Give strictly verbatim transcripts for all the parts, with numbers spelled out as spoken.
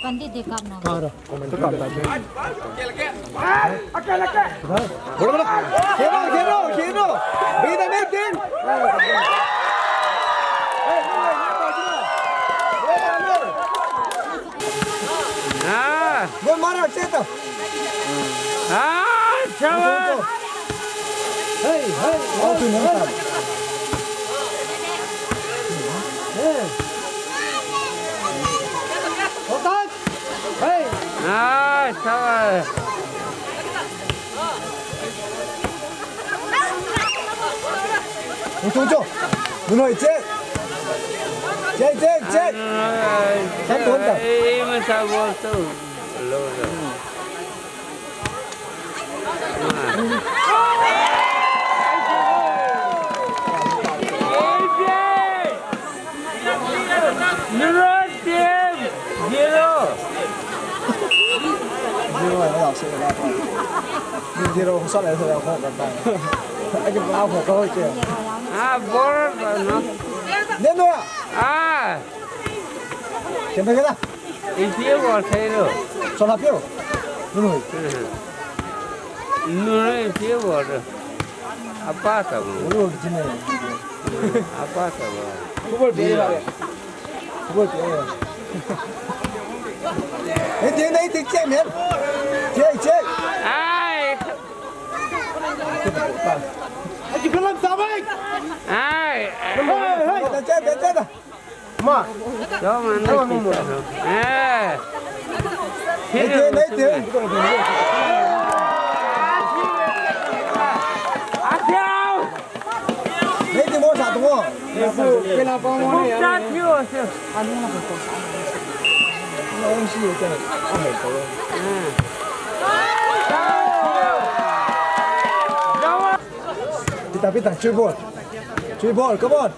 Pandit de kap na. Khelo, khelo, khelo. Be the next thing. Ah. Gol mara, cheta. Ah, chava. Hey, hey, hey. Hey. Ah, chava. Ung chung chung. Mun hoi che. Che, che, che. Tam ton ta. Ei, ei, ma sa bol tu. Lo, lo. Zero team, zero. Zero, 老师，老师。Zero, 上来是要好个蛋。哎，就不要火高一些。Ah, ball, no. Neno. Ah. Kena, kena. Ipi bol thei lo. Sona pio. Nunu. Nunu ipi bol lo. Apa ta mo. Nunu kiti mo. Apa ta mo. Football pio. Football pio. Hey, dia naik tik cek, man. Cek, cek. Ai. Hey, hey. Hey, hey. Dah cek, dah cek dah. Ma. Jom, anak kita. Eh. Naik dia, naik dia. Asyik. Naik dia, mau satu mau. Bukan dia, sir. Pita, pita, three ball. Three ball, come on.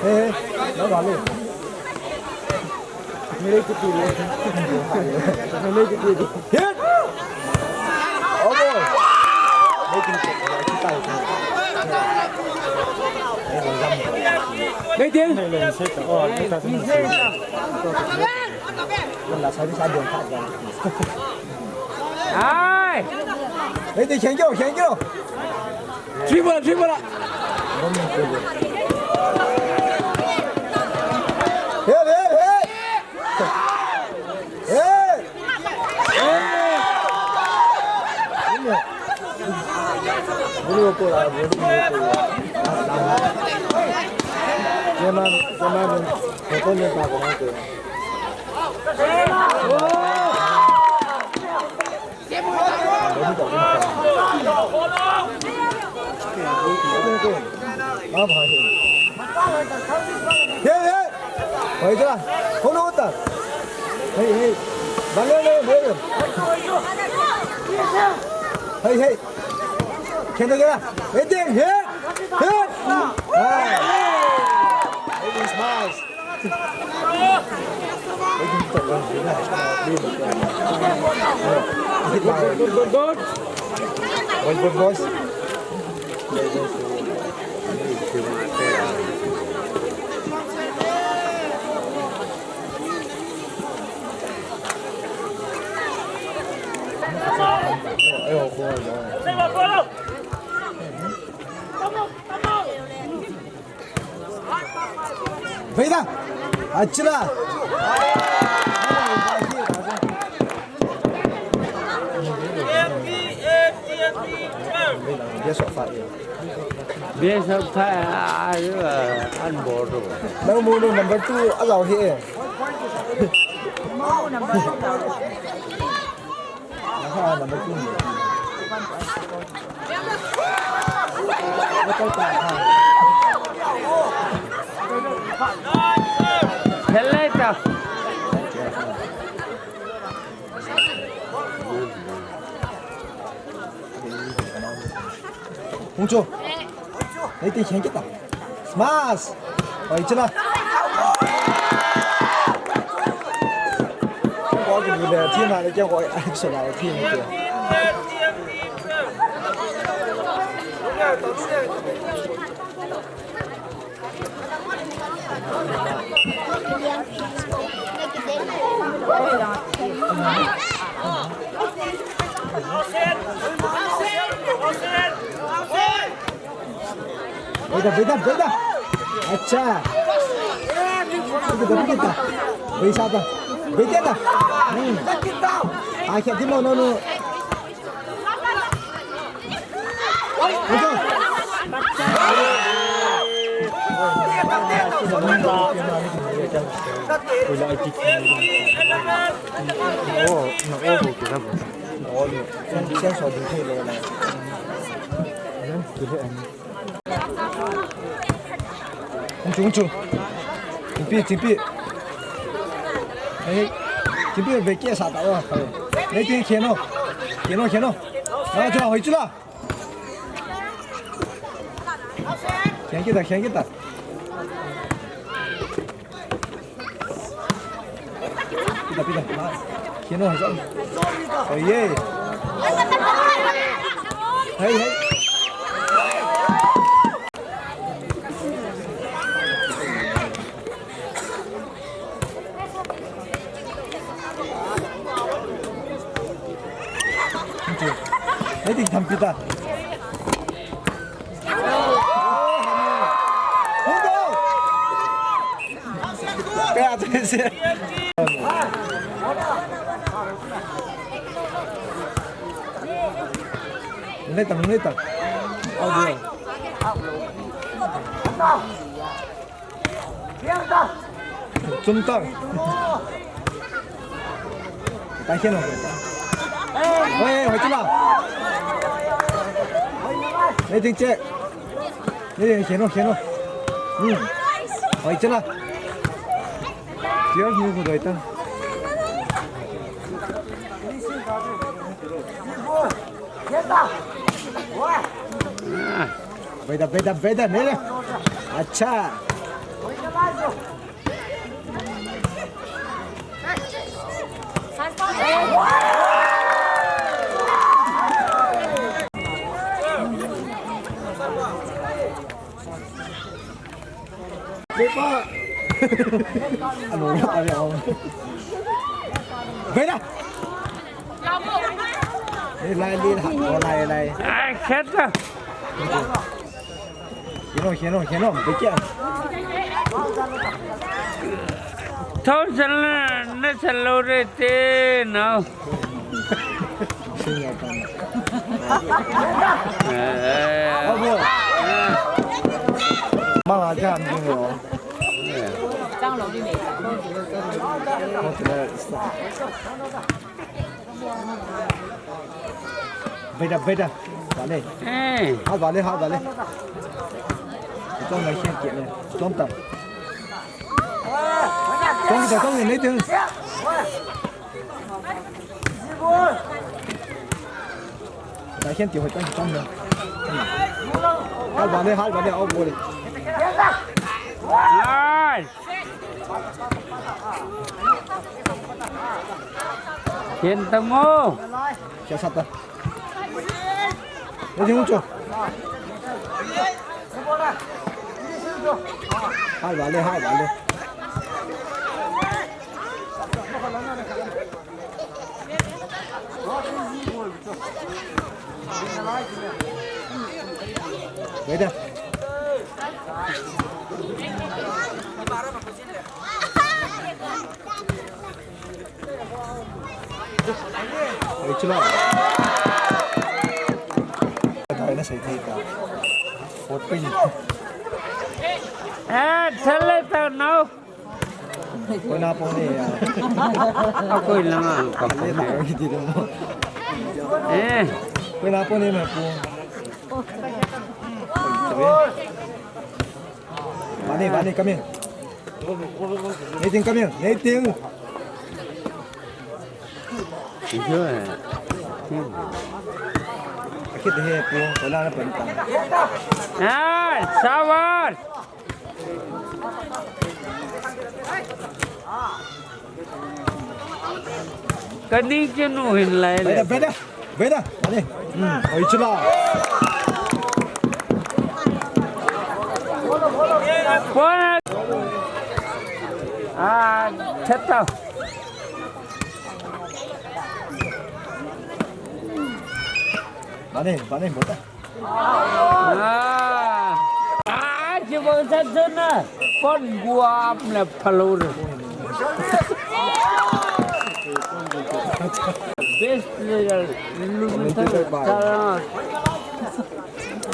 Hey, hey, no, no. Hit! Over! Waiting. Ai! Waiting, thank you, thank you. Three ball, three ball. Hey, hey, hey. Hey. Hey. Bulu ko la, bulu ko la. Jaman, jaman, photo ne pa ko ko. Hey, hey. Hey, hey. Bale, bale, bale. Hey, hey. Can you get up? Hey, hey. Hey. Hey. Hey, nice. Veda, achila. Best of five, ah, ah, an bol ro. Nang mo no number two, a lau he. Hung chu. Nei te khen kita. Smash. Oi, chila. Ko ki bu le, team na le, ko action na le, team te. Beda, beda, beda. Acha. Beda, beda. Beda, beda. Hmm. Acha, di mo, no, no. Hung chu, hung chu. Chingpi, chingpi. Hei, hei. Chingpi ve kia sa ta wa. Hei. Nei te khen o. Khen o, khen o. Na chu hoi chu la. Khen kita, khen kita. Pita, pita. Khen o, hoi chu. Hoi ye. Hei, hei. Hei, ding tham pita. Kaya tu si. Ngai tang, ngai tang. Au, bro. Chum tang. Tai khen o. Oi, hoi chu la. Nei ting che. Nei ting khen o, khen o. Hmm. Hoi chu la. Chiang hiu khu doi tang. Beda, beda, beda, nele. Acha. Pepa. Ano, ano, ano. Beda. Lai, lai, lai, lai, lai. Ai, khet la. Khen o, khen o, khen o, be kia. Thau sal na, na sal lo re te, no. Sing ya kan. Eh, eh. Abo. Eh. Ma la jam ding lo. Eh. Beda, beda. Vale. Eh. Ha, vale, ha, vale. Chom lai khen kit le. Chom tam. Chom kita, chom ni, nei ting. Lai khen ti hoi chom, chom le. Ha, vale, ha, vale, au, bole. Ai. Khen tam o. Kya sata? Ye jing cho. Hai vale, hai vale. Beda. Oi, chula. Dai na sei thei ta. Pot pin. Eh, thale ta nau. Koi na pon ni ya. A koi la nga ka pon ni. Koi na pon ni. Eh. Koi na pon ni ma pon. Bani, Bani, come here. Nathan, come here. Nathan. Kit he pu, wala na panta. Ah, sabar. Kani kinu hin lai le. Beda, beda, beda. Ani. Hmm, oi chula. Pon. Ah, chata. Bane, bane, bota. Ah, ah, je bol sa jona. Kon guap na phalur. Best player. Lumutan.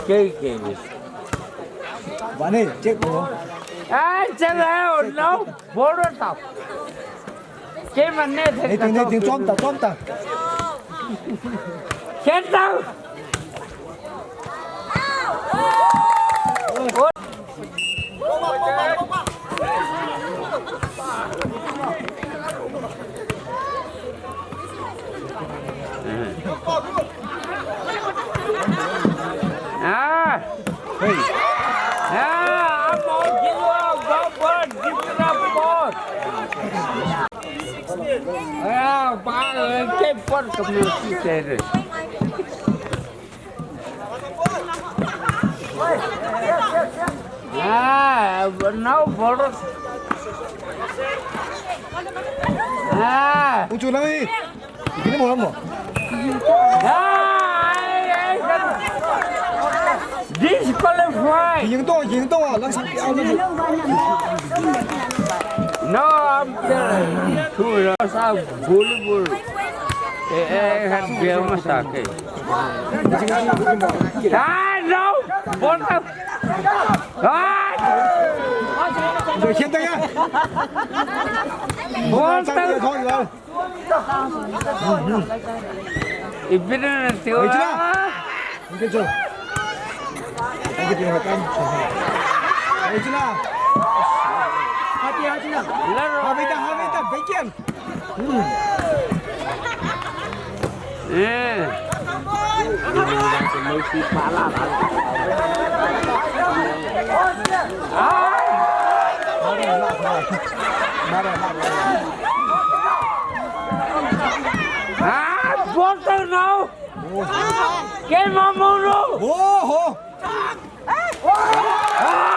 Kei, kei. Bane, check bol. Ah, chala, no. Bol tao. Kei man ne the. Nei ting, nei ting, chom ta, chom ta. Khen ta. Ah. Hey. Ah, I'm all give up, go for it, give it up, go. Ah, ba, eh, ke por kami si tere. Ah, no por. Ah. Uchu lang eh. Kini mo mo. Ah, ai, ai, ai. Disqualify. Ying to, ying to, ah, lang sang piao na. No, I'm telling you, sa volleyball. Eh, eh, kan biar masak eh. Ah, no! Ball out! Ah! Khen ta ya. Ball out! Ibina na tiwa. Hey, Chula. Hey, Chula. Hey, Chula. Hati, hati na. Laro. Habita, habita, bekian. Hmm. Eh. Ah, ball out now. Kei Mamono. Oho. Ah!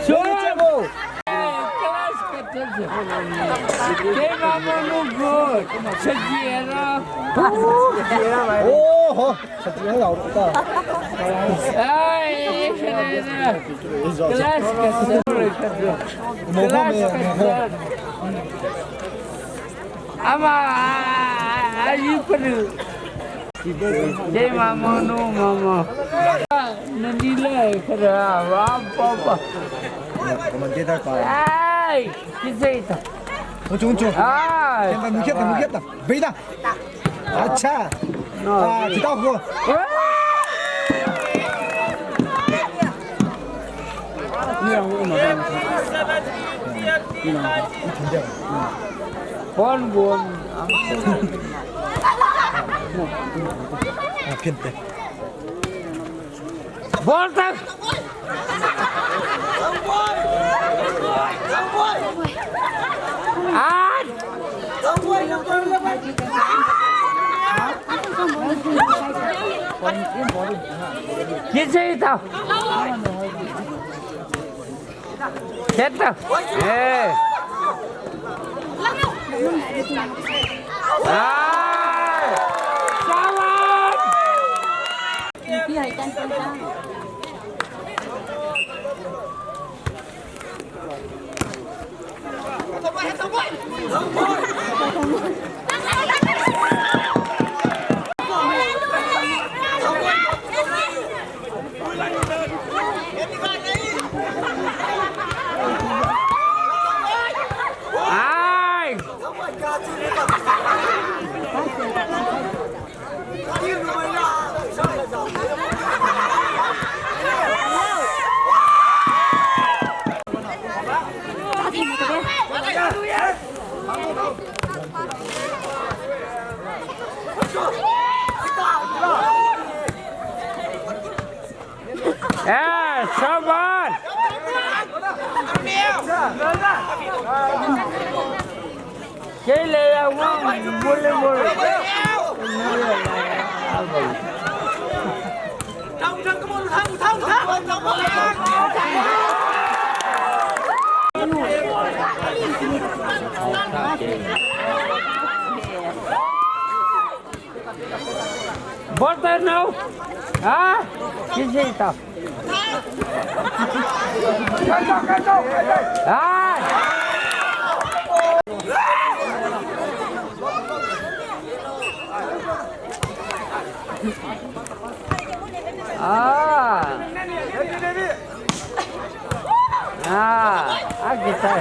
Sure. Class kate. Kei Mamono good. Saji era. Oho. Saji era. Ai, class kate. Class kate. Ama, ah, ah, ah, you put it. Hey, Mamono, Mamono. Nani le, kara, wa, pa, pa. Hey, kise ita? Unchu, unchu. Hey. Kenta, nuketa, nuketa. Beida. Acha. No. Ah, kita ko. Bon, bon. Ah, pin, pin. Ball tak. Ah! Kiche ta. Keta. Eh. Ah! Sawan! Ai! Sabar. Kei le ya wa mule mule. Bol tai nau. Ha? Kisi ta. Ha? Ah. Ah, ah, kita.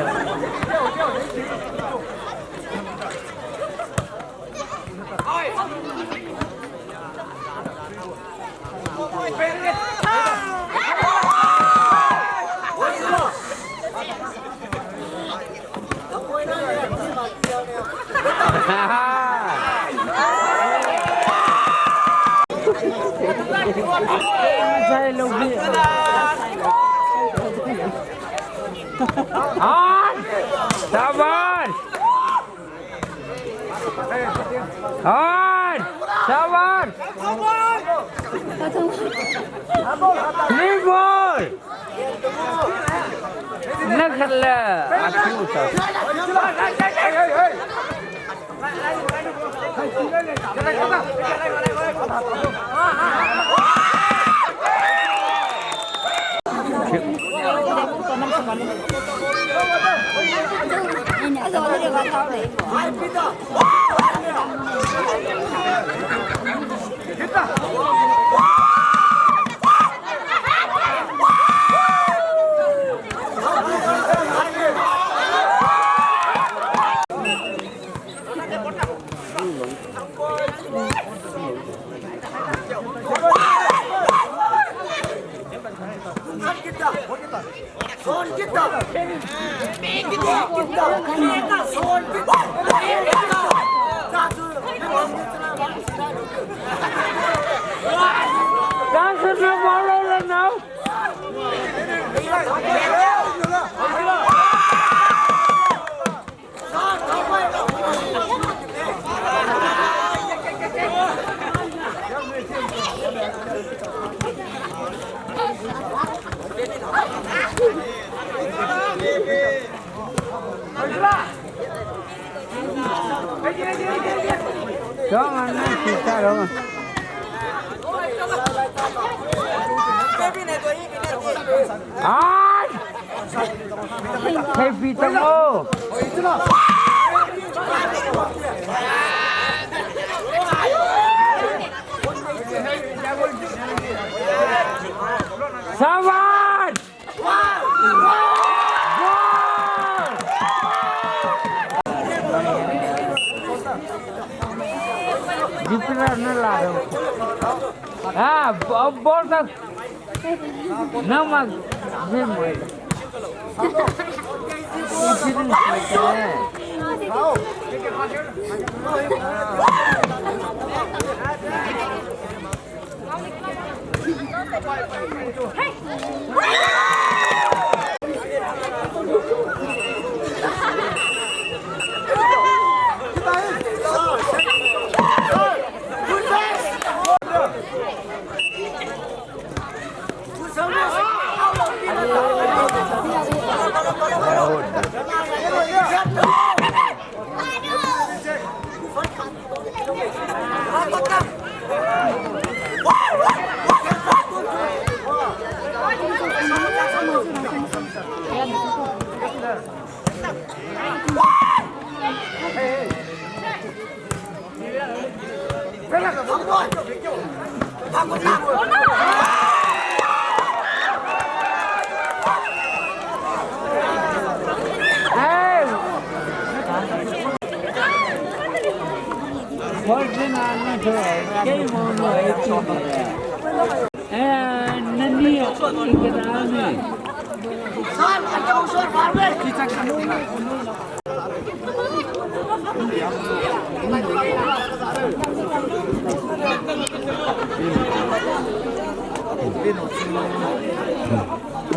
Sai lo bi. Ah! Sabar! Hoi! Sabar! Three ball! Nakhala! Atiu sa. Ai! Thei pi tang o. Sawan! Goal! Defender na la. Ah, ball tak. Namak, namak.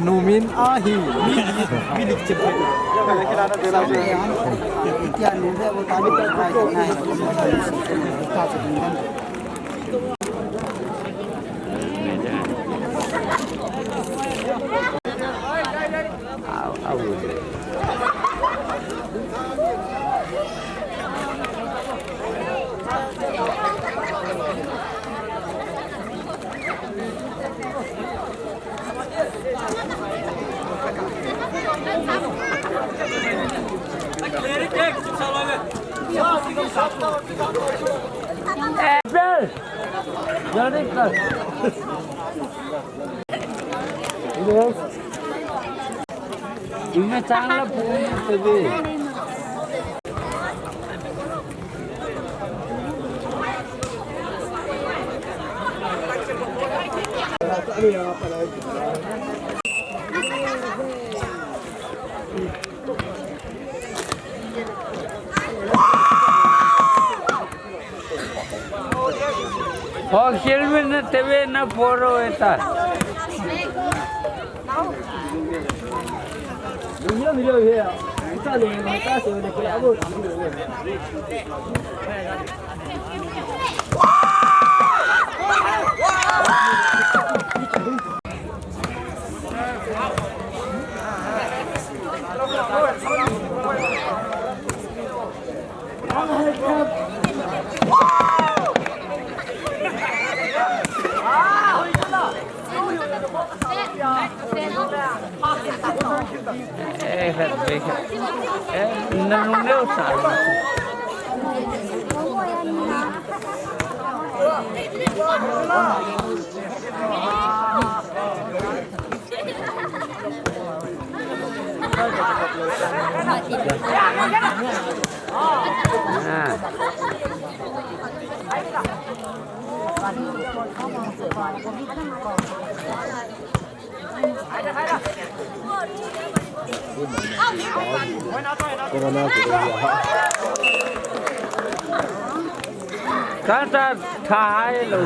Numin ahi. Ho, khel me na tebe na poro eta. Kanta thahai lo.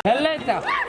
Hello, ta.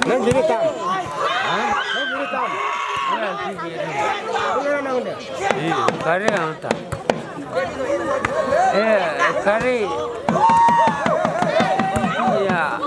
Nang jiri tam. Ha? Nang jiri tam. Nang jiri tam. Nang jiri tam. Ih, kari ang ta. Eh, kari. Ya.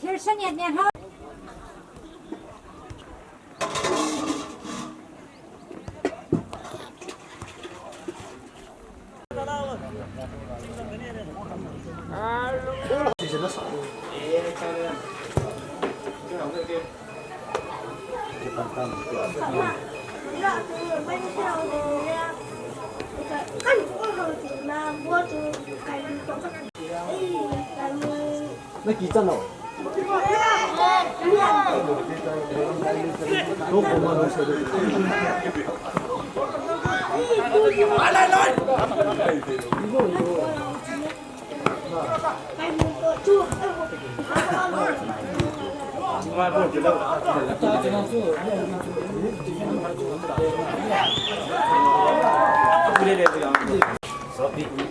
Thil sa ngen ngen ho. Na kichan o.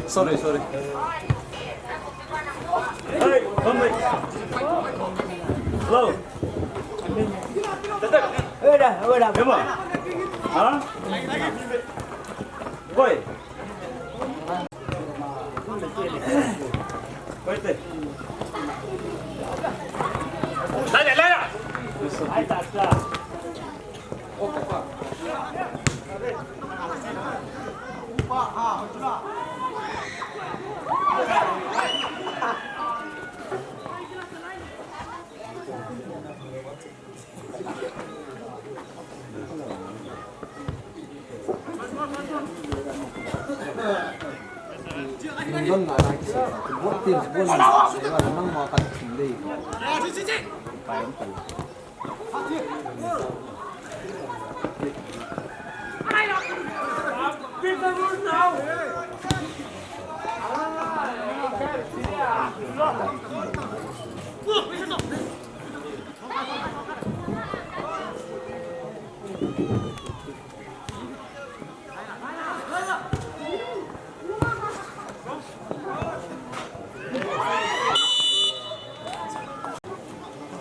Sorry, sorry. Hey, come back. Hello. Wait up, wait up. Come on. Huh? Boy. Wait there. Line up, line up.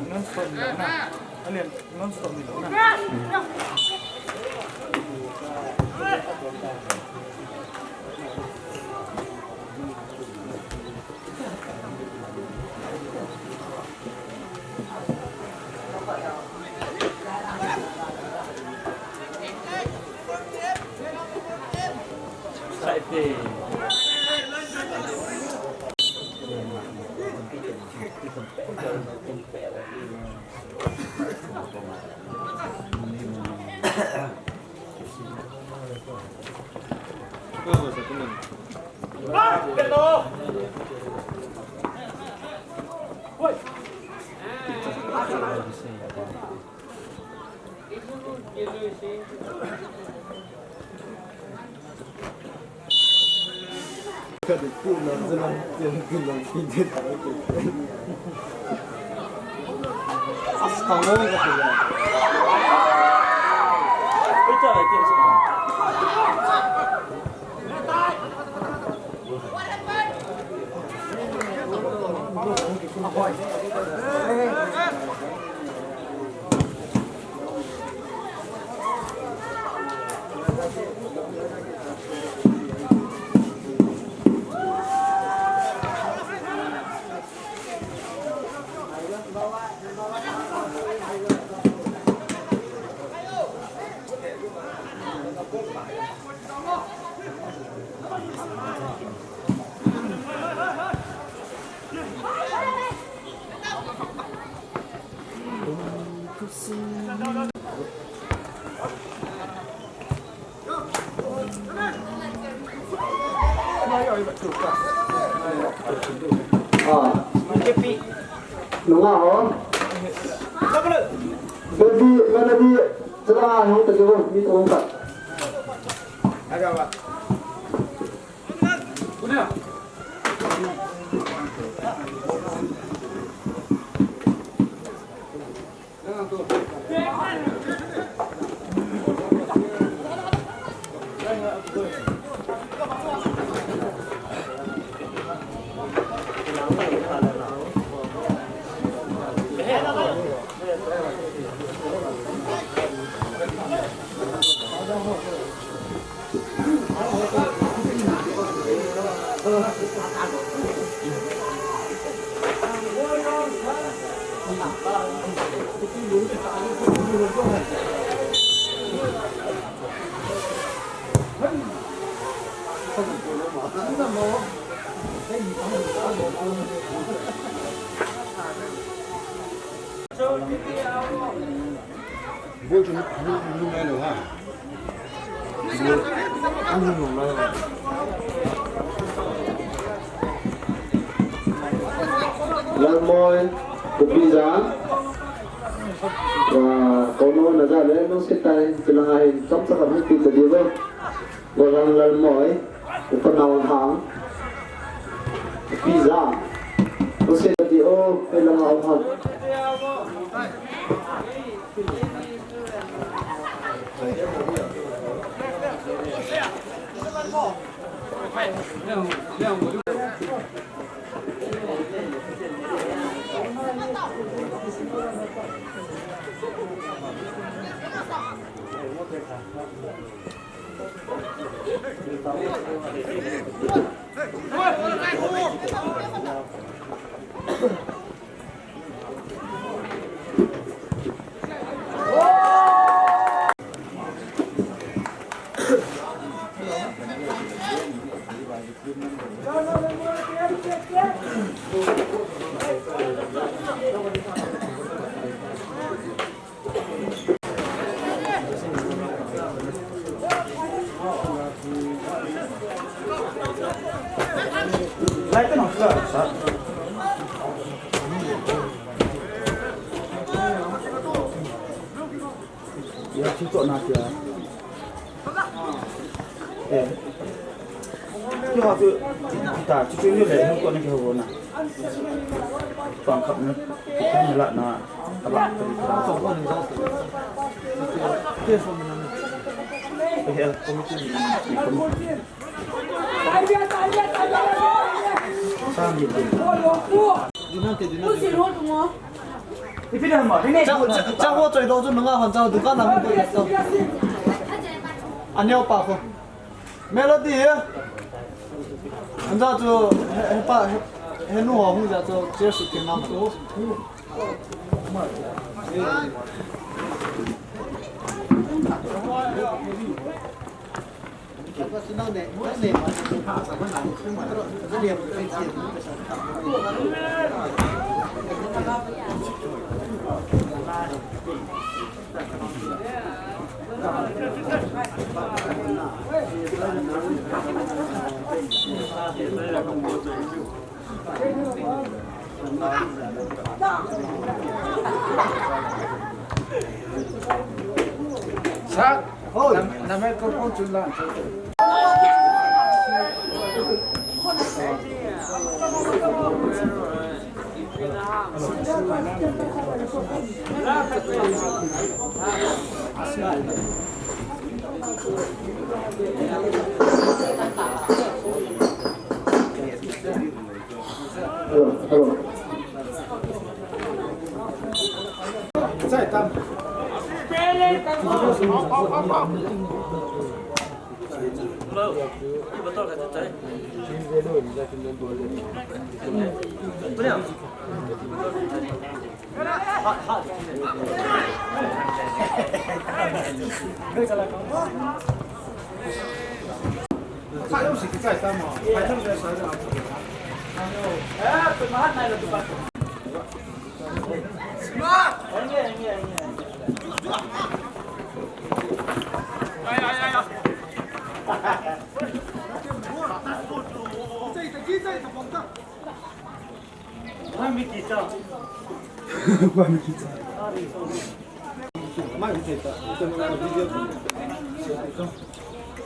Non-stop ni lo na. Alin, non-stop ni lo na. Ah. Nunga ho. Baby, mana di, sila hong tadi ho, mi tong ka. Bol chu, bol chu nung lai lou ha. Bol chu nung lai lou. Lalmoi, Upi Jang. Wa, kono na ja le, no se tai, tilanga hin, chom sa kami pi ta di bo. Wa Jang Lalmoi, Upa Naonghang. Upi Jang. No se Ti o, kailang a um ham. Ya, cucuk nak ya. Eh. Keiho chu, ta, chu chu ni le, hung kon keiho na. Pang khap na, keiho ni la na, ta ba, ta ba. Keiho committee ni, committee. Sa ni. Dinante, dinante. Cha, cha, cha ho choi do chu nanga hon cha dukan a hung koi to. Aneo pa ko. Melody he. Anja chu he, he pa he, he nu ho hung ja chu chair seat ke nam chu. Sa, na, na microphone chu la. Hello, hello.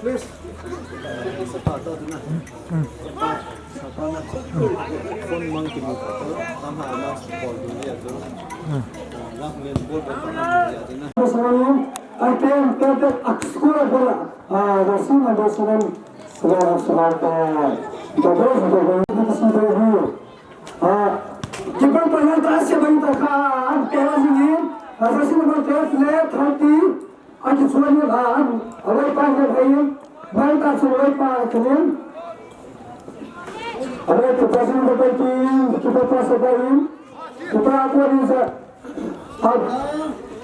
Please. Phone mang ki mu ta, ta ha na bol du ya tu. Government bol bol ta na ya tu na. Atem, atem, aksura bola. Ah, Rasim, Rasim. Selamat, selamat. Bagus, bagus. Kita sudah. Ah, keeper pa na ta se bang ta kha, an pera jing in, a sa si number twelve le thirty, a ki chuan in, a, an, a wai pa le hai, bai ta chu wai pa kha in. A wai pa sa number thirty, keeper pa sa bai in, keeper a ko ni sa, a,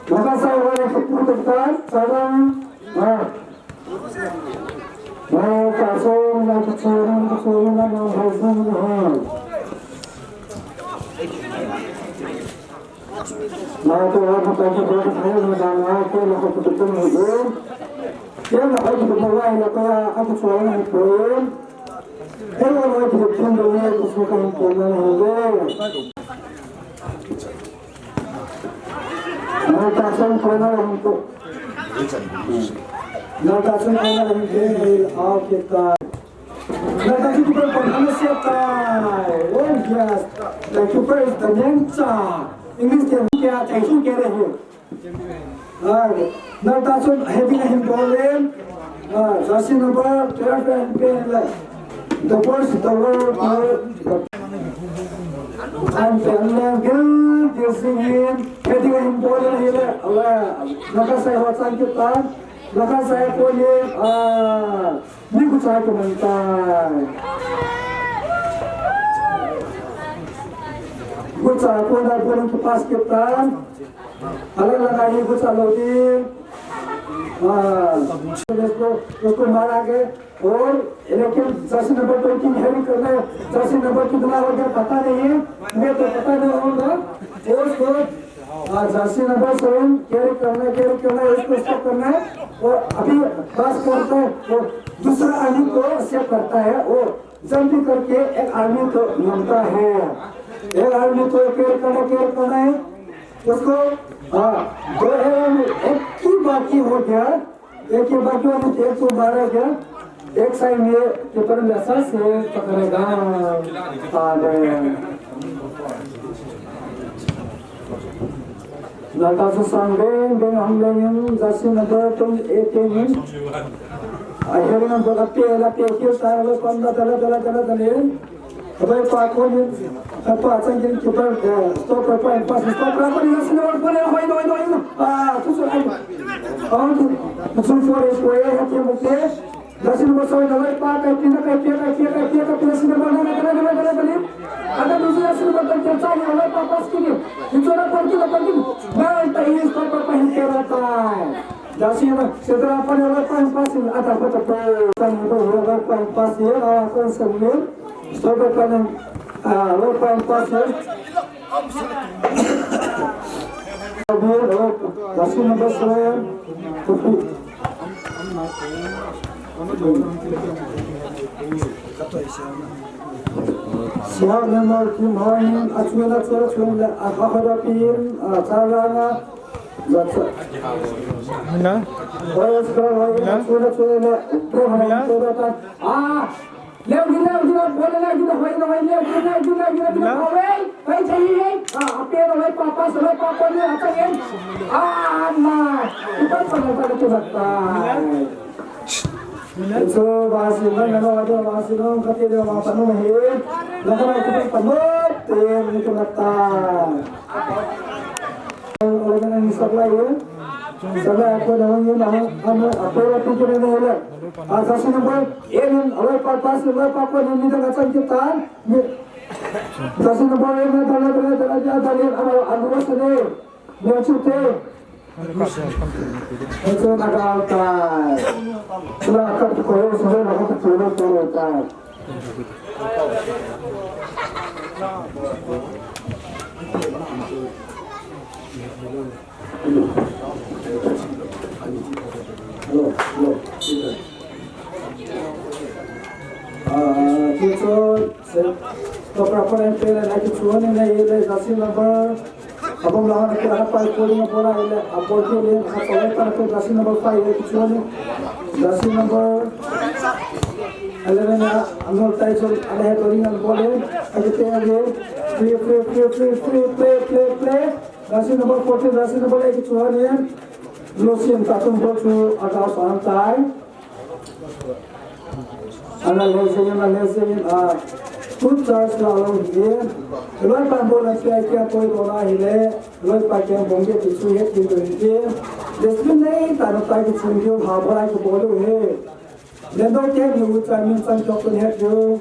na ka sa wai ka pu ta ka, sa bai, a. Nau ta song, nau ta song, nau ta song, nau ta song, nau ta song. Nau ta song, nau ta song, nau ta song, nau ta song. Kei na pai ki pai na kaya, a ta song, nau ta song. Kei na pai ki pai na kaya, a ta song, nau ta song, nau ta song. Nau ta song, nau ta song. Nau ta sung kona hung kihei, hei, hau, kit tai. Nau ta sung kona hung kihei, hei, hau, kit tai. Oh, yes. Thank you first, the name cha. English te kya, thank you kya rahe ho. Ah, na ta sun heading ahin bol in. Ah, jersey number twelve ahin pe le. The first, the world, the and the Gil, the singing, heading ahin bol in le. Ala, na ka sai ho chan kita. Laka sai ko ni, ah, ni gucha ko man tai. Gucha ko na ko ki pass kita. Ala laka ni gucha lo di. Ah, usko, usko mara ke. और लेकिन Jersey number two की हेडिंग करना है, Jersey number कितना हो गया पता नहीं है, मैं तो पता नहीं होगा। उसको, आ, जर्सी नंबर सेवन कैरी करना है, कैरी करना है, उसको स्टॉप करना है। और अभी पास करता है, वो दूसरा आदमी को सेव करता है, वो जल्दी करके एक आदमी को नमता है, एक आदमी को कैरी करना, कैरी करना है। उसको, हाँ, दो है, एक ही बाकी हो गया, एक ही बाकी हो गया, एक को मारा गया, एक साइड में कीपर में ऐसा से पकड़ेगा। आधे। Nata susang beng beng ham beng ham, jersey number eighteen ham. Akhir number ape la pe kir sa la panda dala dala dala dala. Abai pa ko ni, pa chang kin keeper, eh, stopper pa, pass, stopper pa ni, jersey number four, hoi, hoi, hoi, hoi. Ah, tu su ai. Ah, tu, tu su four, eh, four, eh, hati mo ke. Jersey number seven, hoi, pa, kai pina, kai pia, kai pia, kai pia, kai pia, jersey number nine, kai pia, kai pia, kai pia. Ada tu su jersey number ten, kai pia, hoi, pa, pass kini. Itu orang pergi, orang pergi. Nah, itu is stopper pa, hati rata. Jersey number, setelah pa, hoi, pa, pass, ada apa tu, pa, kan, hoi, pa, pass, ya, ah, kan, sebenarnya. Stopper pa, ah, hoi, pa, pass, ya. Jersey number seven. Siya member Kim Hoi, achuan, achuan, achuan, a, a, a, pin, a, charanga, that's a. Hina? Hoi, achuan, hoi, hina? Achuan, achuan, hina? Hina? Ah! Leo, gina, gina, bola, leo, gina, hoi, hoi, leo, gina, gina, gina, gina, hoi, hoi, hoi, hoi, ah, ape, hoi, papa, hoi, papa, ni, acha, eh. Ah, na. Ipa, pa, pa, pa, pa, pa. So, vasi, na, na, na, vasi, na, kati, na, vasi, na, he. Na, na, na, kati, pa, no, te, ni, kati, na, ta. Ora kana ni supply hai. Supply ko na hung na hung, ano, apura tu kene na hila. Ah, jersey number eight, alai pa, pass, alai pa ko ni ni da chang kita. Jersey number eight na dala dala dala dala dala, ano, ano sa ni. Ni chute. Ito na ka ta. Sila ka ko, sila ka ko, sila ka ko. Hello, hello. Ah, tu tu, se, to pra pra pera na ki chuan na ile, jersey number. Abang lawan na kira pa ko ni bola ile, apo ke le, apo pa ko jersey number five ile ki chuan. Jersey number eleven na, ano tai so, ale he to ring an bole, ake te age, free, free, play, play, play. Jersey number fourteen, jersey number eight ki chuan in. Lucian Tatum bol chu aga san tai. Ana lezing, ana lezing, a, good chance la lo hi. Loi pa bol a kia kia koi ko na hi le. Loi pa kia bong ke ti chu he ti ko hi. Discipline nei ta na ta ki chung ki ha bol ai ko bol he. Len doi te ni u chai min chan chok tun het u.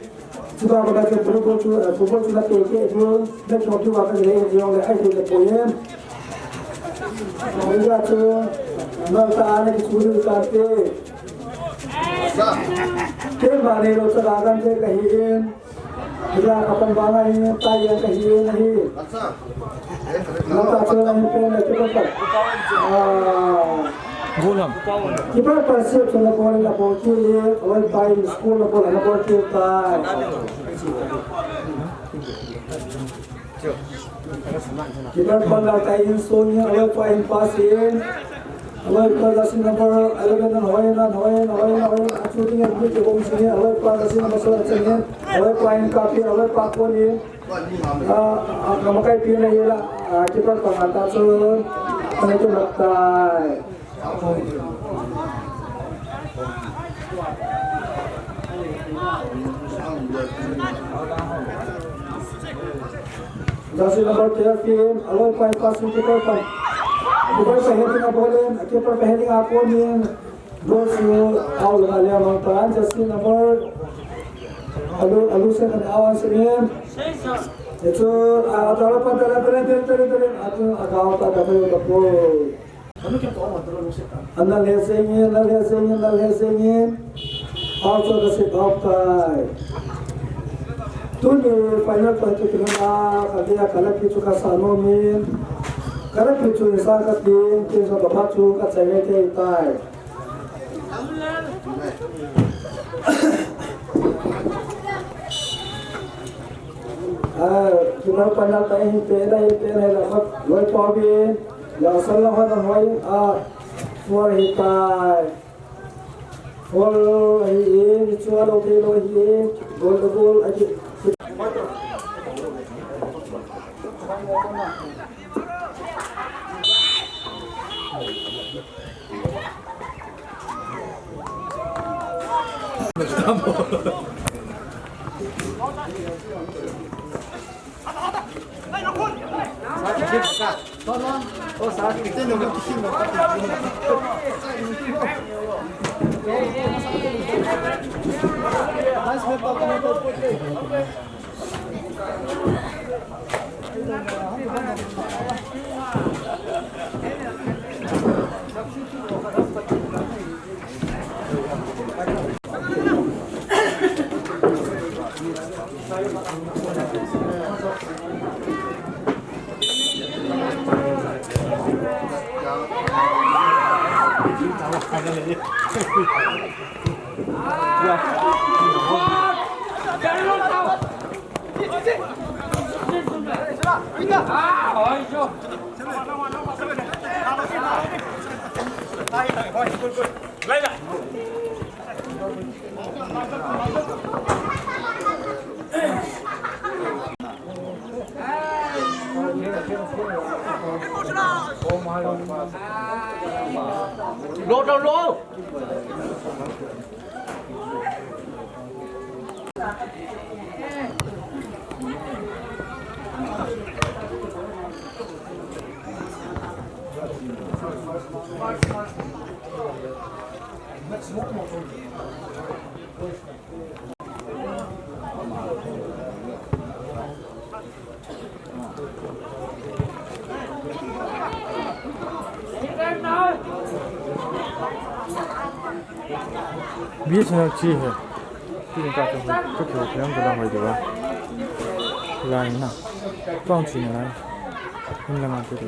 Chuba ba ka chu football chu, eh, football chu na te ke u. Na chok chu ba ka le u le ai te ko ye. Ni ga chu. Na ta na ki chu ni ta te. Te ba ne lo ta ga gan te ka hi in. Ila ka pan ba ngai tai ya ka hi nahi. Nata chela ni pen na kipa pa. Ah. Goal ham. Kipa pa se chela bol na bol ki le, oi pai school na bol na bol ki tai. Kipa pa na tai in so ni, oi pai in pass in. Oi pa jersey number eleven na hoi na, hoi na, hoi na, hoi na. Shooting and kick bol sini, aloi pa ka sini masala changin, aloi pa in kapi, aloi pa ko ni. Ah, ah, kamakai pi na yela, ah, keeper pa ngata chu, ano tu matai. Jersey number thirteen, aloi pa in passing keeper pa. Keeper pa heading a ball in, keeper pa heading a ball in. Ball chu out lang a le mang tan, jersey number. Alu, alu se kan awan se ni. Hichu, a, a, tara pa, tara, tara, tara, tara, tara. Atu, a, ka out ta, ta, ta, ta, ball. Ana le se ni, ana le se ni, ana le se ni. Out chu ka se out tai. Tuni final pa chu kina na, ka dia ka la ki chu ka sa nom in. Ka la ki chu sa ka tin, tin sa ka pa chu ka chai ngai te tai. Ah, kina panal ta hi te na, hi te na, la khat loi pa bi, la sal la hoi, ah, four hi tai. Four hi, hi chu a lo te lo hi, goal, goal, ahi. Low down, low. B S N L chi hai. Tin ka tu, tu tu tu tu la hoi de ba. Line na. Tong chi na. Hin la ma tu tu.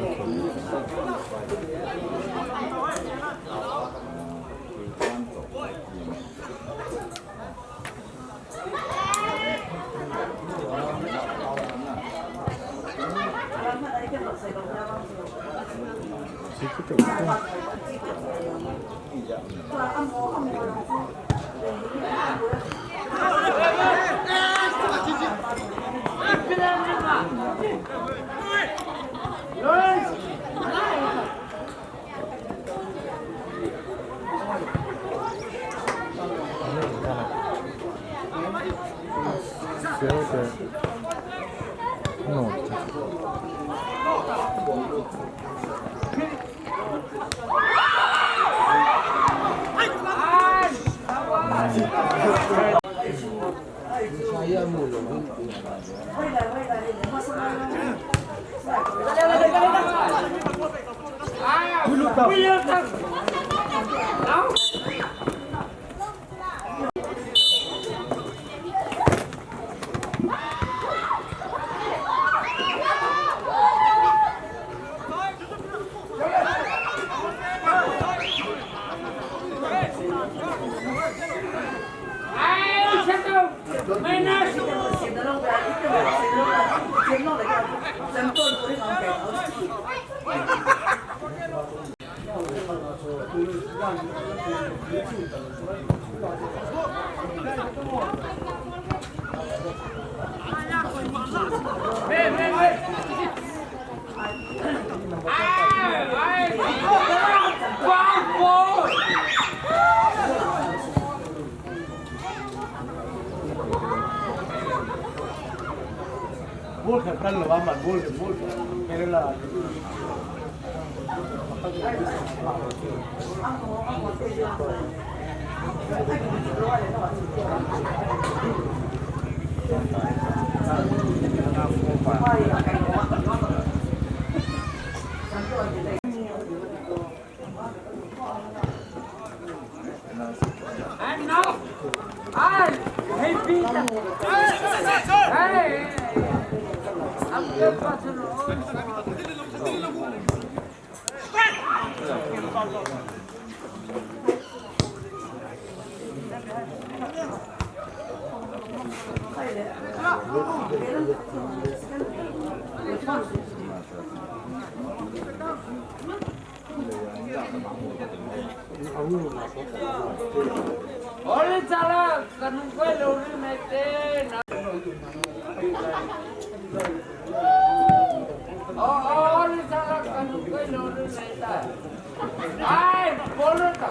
And now, I repeat. Hey, I'm the person who Oli chala kanung koi lori mete na. O, o, oli chala kanung koi lori mete. Ai, bolo ta.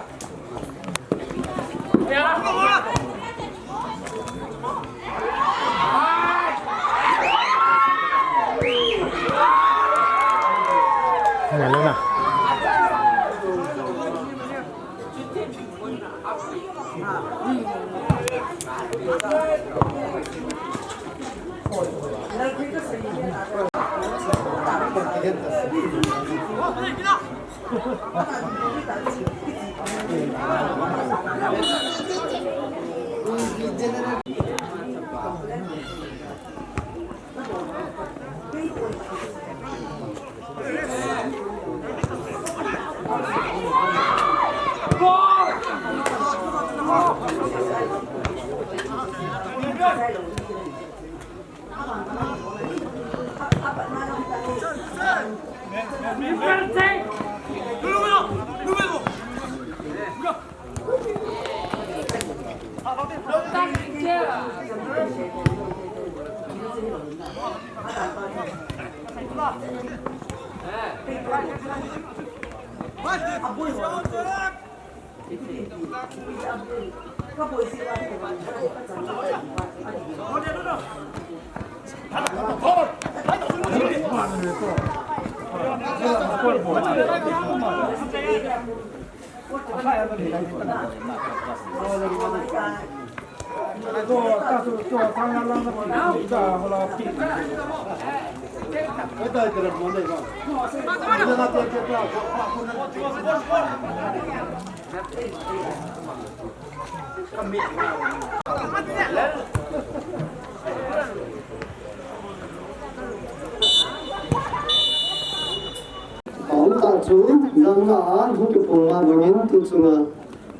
Aum tah chu, nangma a hung kiphong ma bangin tu chunga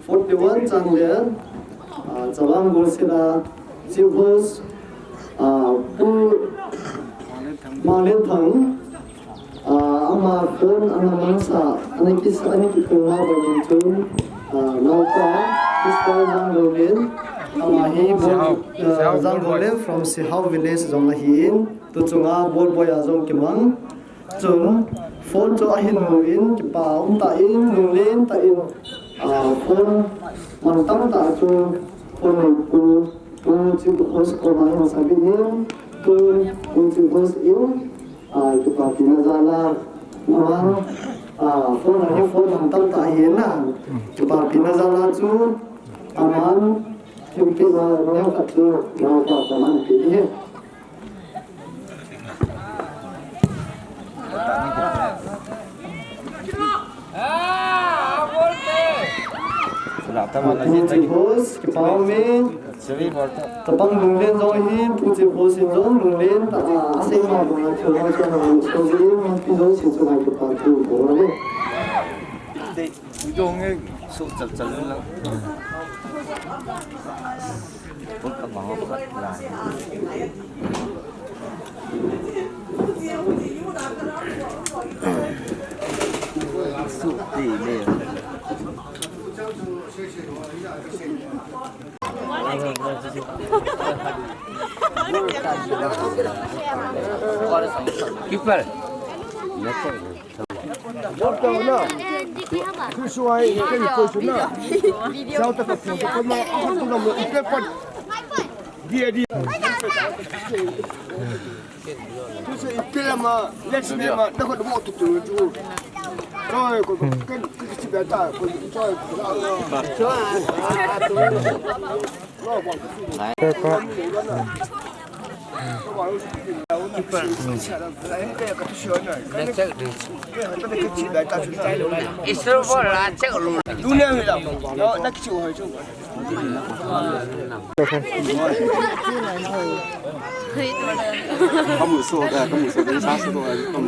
forty-one Chandel, ah, Chavang Golsela, Chief Host, ah, Pu Manglenthang, ah, ama phone ana mangsa, ana kisa, ana kiphong ma bangin chu, ah, naopa, Mister Janglolen, ama hi Sihau, ah, Sihau Janglolen from Sihau Village jong ahin, tu chunga Bolboi a jong kimang. Chun phone chu ahin mu in, kipa um tah in, lunglen tah in, ah, phone man tam tah chu phone mu pu, pu Chief Host koma hin sabit in, tu pu Chief Host in, ah, kipa pina jal a, aman, ah, phone a hi phone man tam tah ahi na, kipa pina jal a chu, aman, themkhat na, neo khat chu, neo khat koma hin pe ding ahi. Pu Chief Host, kipa um e. Chapang lunglen jong ahin, Pu Chief Host in jong lunglen tah a, asei ma bang a thil ho chu ana hung sei jin, mipi jouse chunga kipa thu bol e. Idong e, so chal chal lang. Pun ka ma ho khat la. Su ti le. Keeper.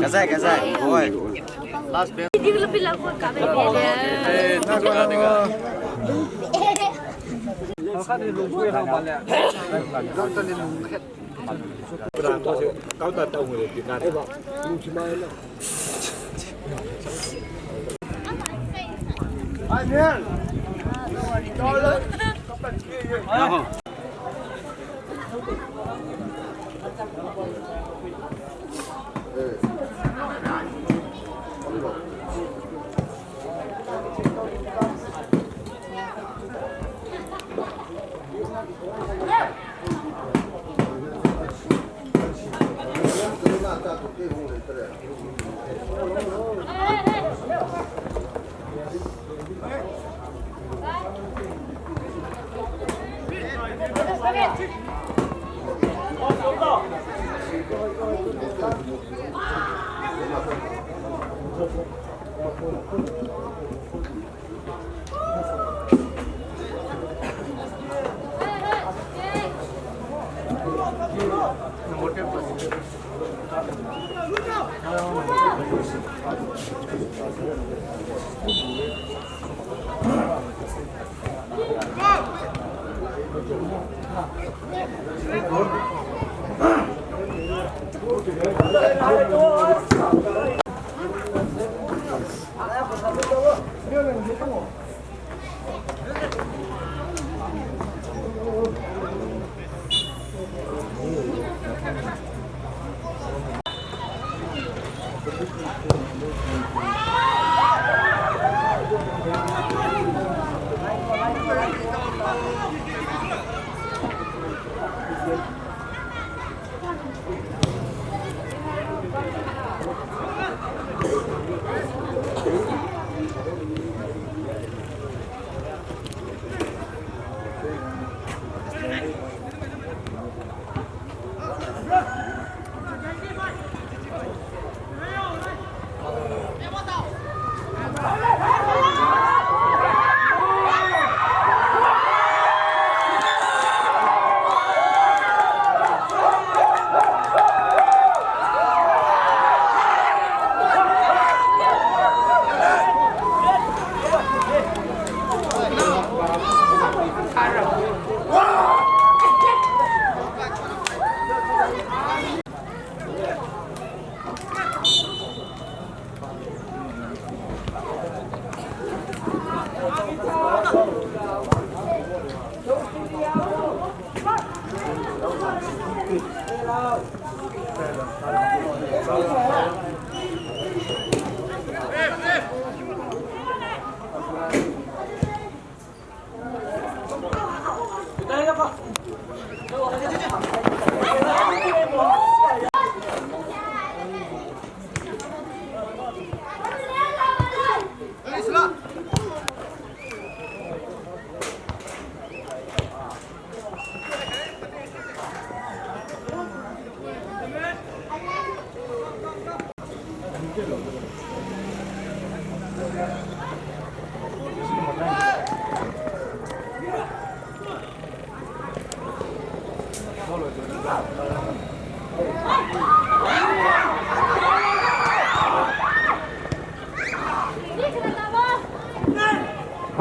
Kazai, kazai. Oi. Last bell.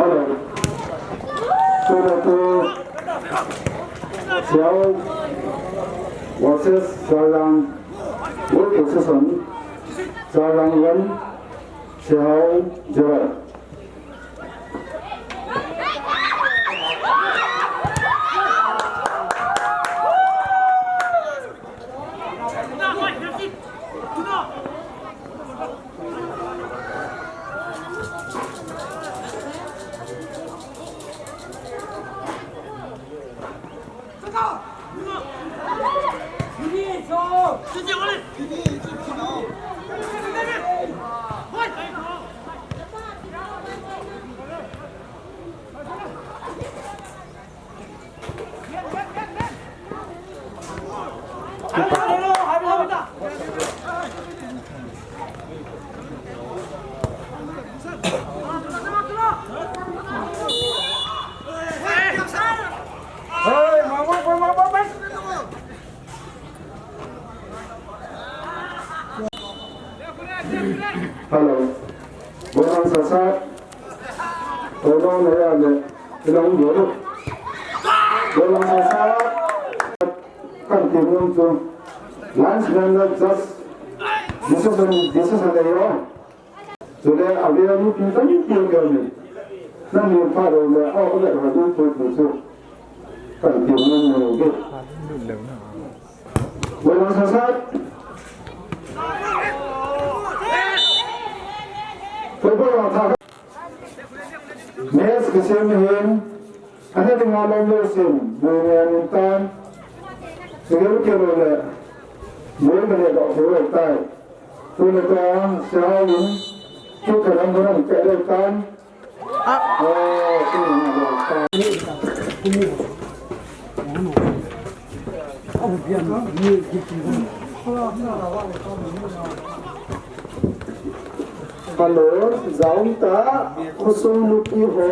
Hello. Two to two. Siao versus Salang. Good position. Salang one. Siao zero. Sa, tolong na ya le, ilong yo. Tolong sa sa, kan ti ngam tu. Lance Randall just, this is an, this is an error. Chule, a ve a nu pi tan pi a keu ni. Nang ni pha lo le, a, a ve a nu pi pi chu. Kan ti ngam ni lo ge. Wala sa sa. Ko ko la tha. Mes ke sem hin. Ana dinga lom lo sem. Bo ne an tan. Sigel ke lo le. Bo ke le do ko tai. Tu le ta sa yin. Tu ka ram ram ke le tan. Hello, jaum ta, khosung nupi ho,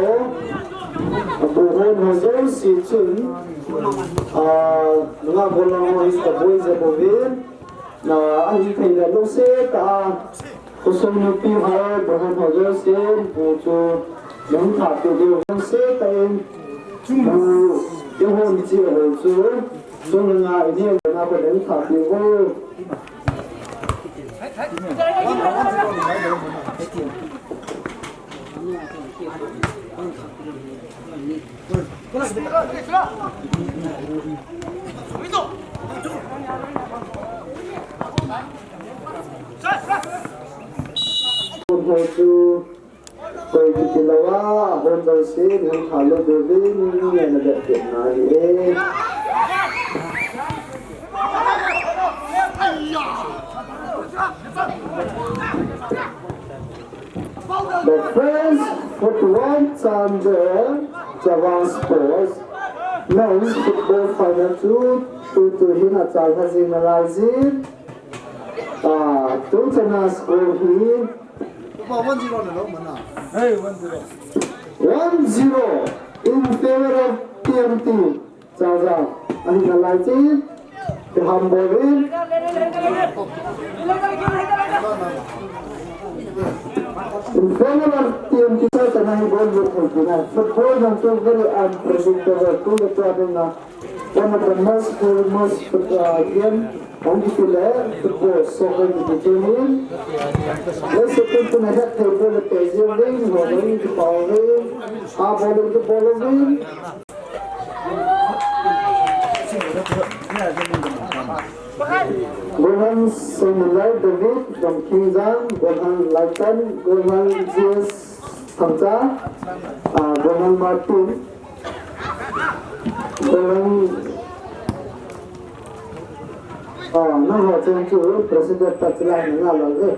abu ho, ho jouse chun, ah, nga bolang ho is the boys above. Na, ahi thei le lo se ta, khosung nupi ho, bohon ho jouse, bu chu, nang tha tu deu se ta in, bu, deu hon chi ho chu, chung nga in he na ko nang tha tu ho. Hon ho chu koi kiti lou a, hon jouse, nang tha lou deu vin, ngen na bet bet na hi e. The first forty-one Chandel Chavang Sports Men's Football Final chu tutu hin achalha jing nalai jin. Ah, tuchana score hi one zero in favor of T M T. Chaja, ahi nalai chin, kihambol in. In favor of T M T, chaja nahi bol lut thei tina. Football jong chu very unpredictable, tu le tua dinga. One of the most famous foot-, uh, game, hung kiti le, football, soccer kiti chu ahin. Let's say, tu tuna het thei bol le pe jing ding, ho ding kipau ding, a bol le kibol ding. Golhang Samuel David from Kingjang, Golhang Laitan, Golhang G S Thangcha, ah, Golhang Martin, Golhang, ah, nangho chen chu President pa chila nanga lou e.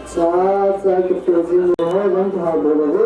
Cha, cha, kipe jing ho, nang tu ha bol le.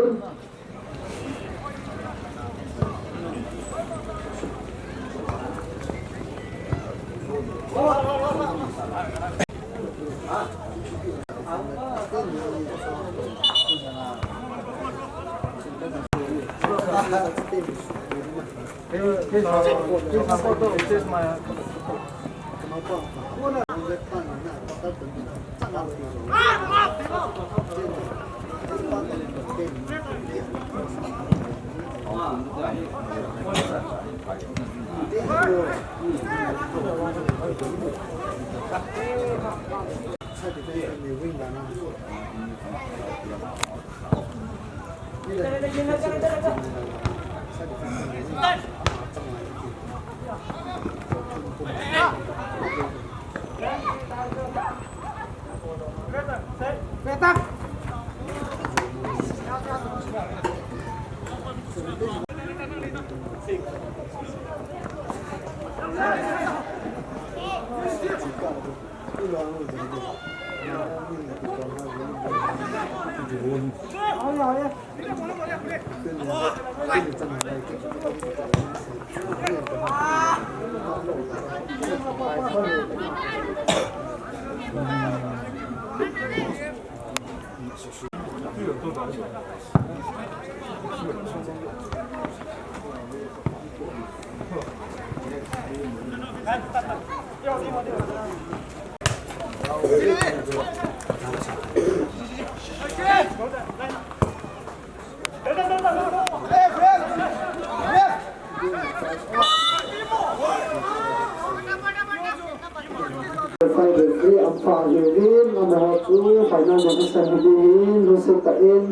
Referee umpire uvin, amaho chu final decision hi dingin, lungset tah in,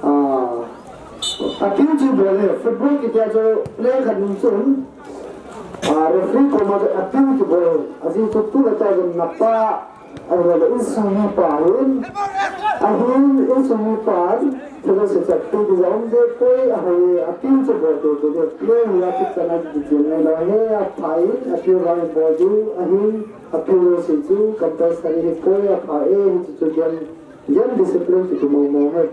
ah, appeal chu bol e, football kiti a chu player khat in chun, ah, referee koma chu appeal kibol e, ajeh chu tu le ta jong napa, Ahile insung mipa hin, ahin insung mipan, fellowship chu appeal ding jong um deh poi, ahile appeal chu bol ding ding ding, player hi appeal chan a kichen ngai lou, hi apha in, appeal vang bol diu, ahin appeal lou se chu compulsory hi poi, apha e, hichu chu game, game discipline kiti mong mong ahi.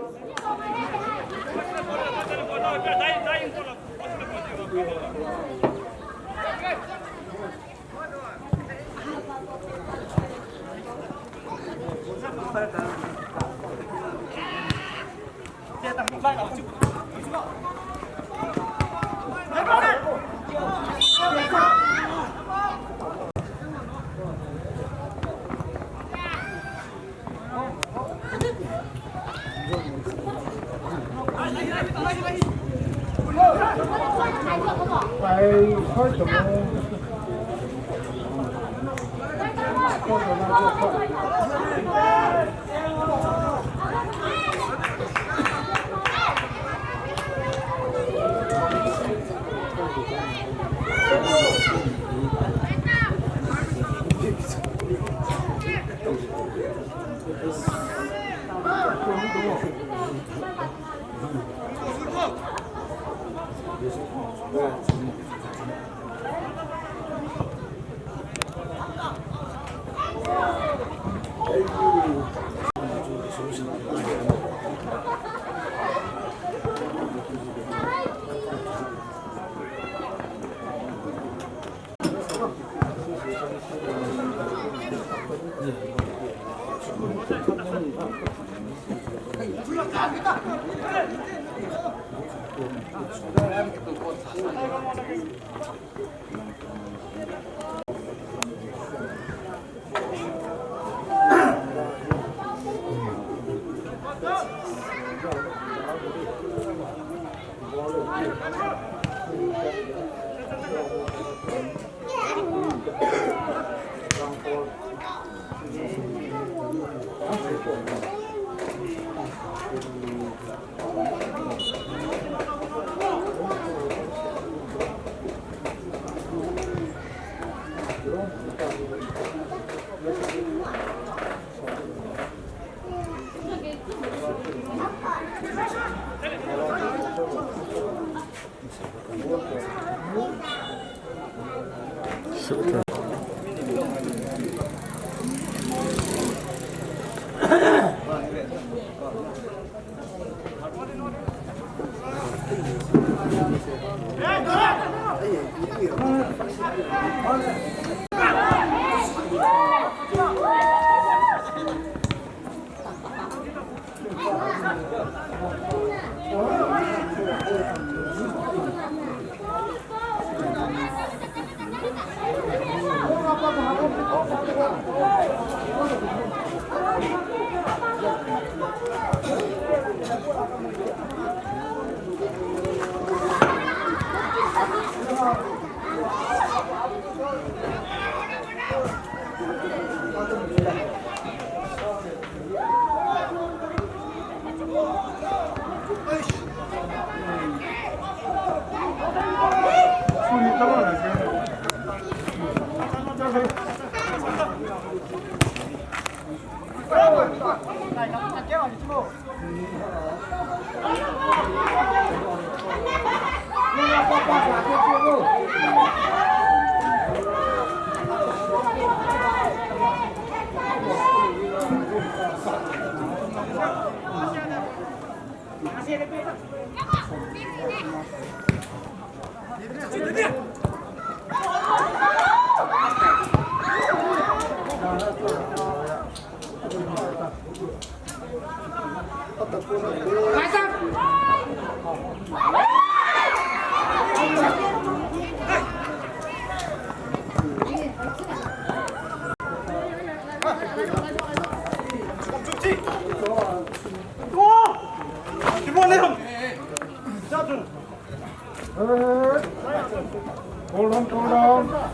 Hold on, hold on.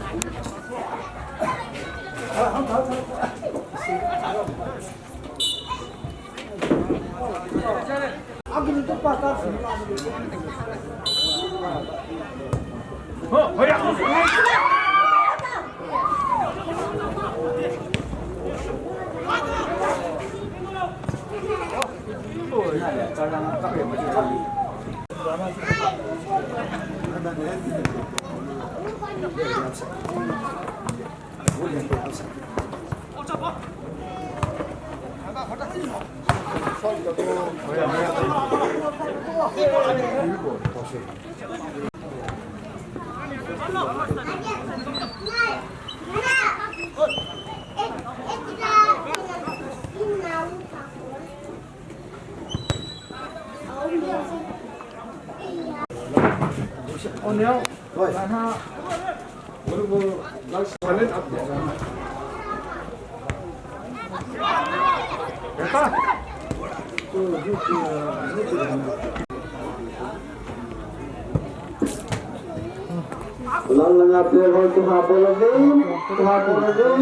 Lang lang a player ho kiha bol uvin, kiha bol uvin.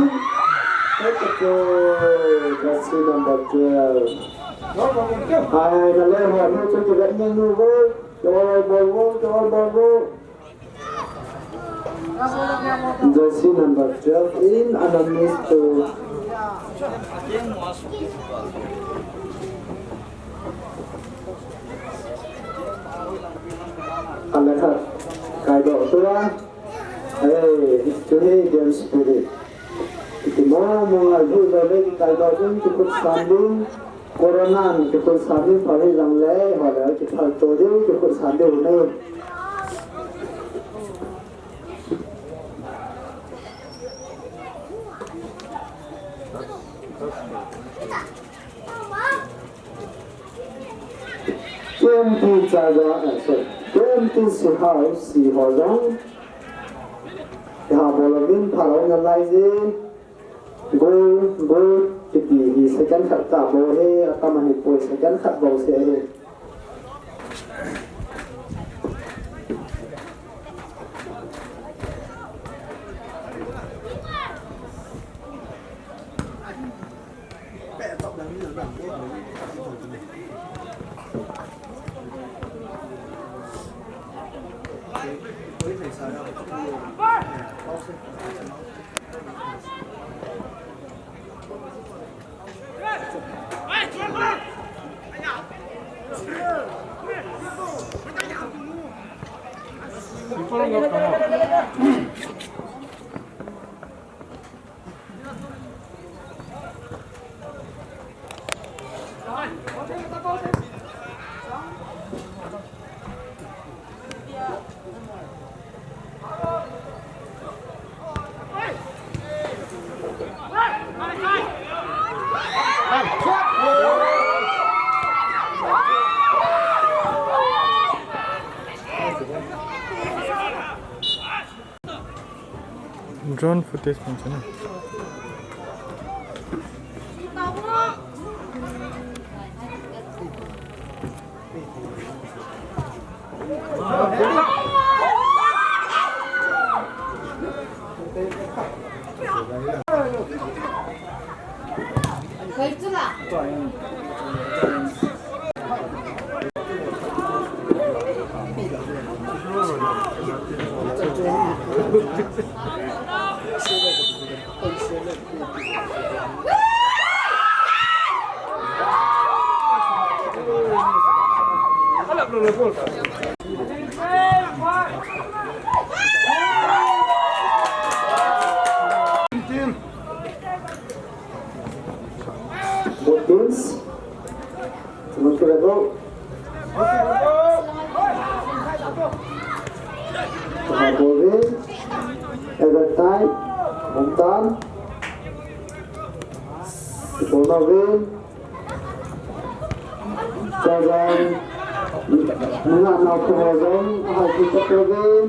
Hey, kacho, jersey number twelve. Hai, hai, na le ho, nu chu kivet ni nu bol. Kiol bol bol, kiol bol bol. Jersey number twelve in, ana miss to. Khat le khat kaidoh tua. Ei, chu hi game spirit. Kiti mo mo ngal bu lo le kaidoh ding, kikhut san ding. Corona in kikhut san ding pha hi jong le, ho le kithal to ding, kikhut san ding ne. K M T Chaja, eh, sorry, K M T Sihao, Sihao jong. Kiha bol uvin, phalou nalai jin. Goal, goal, kiti hi second khat tah bou ahi, atam ahipoi, second khat bou seh ahi. Drone footage bang chana. Both teams. Someone to let go. Taha ball in. Evertime. One time. Ball in. Chajang. Nunga nau ko jong. Ahal kita ko in.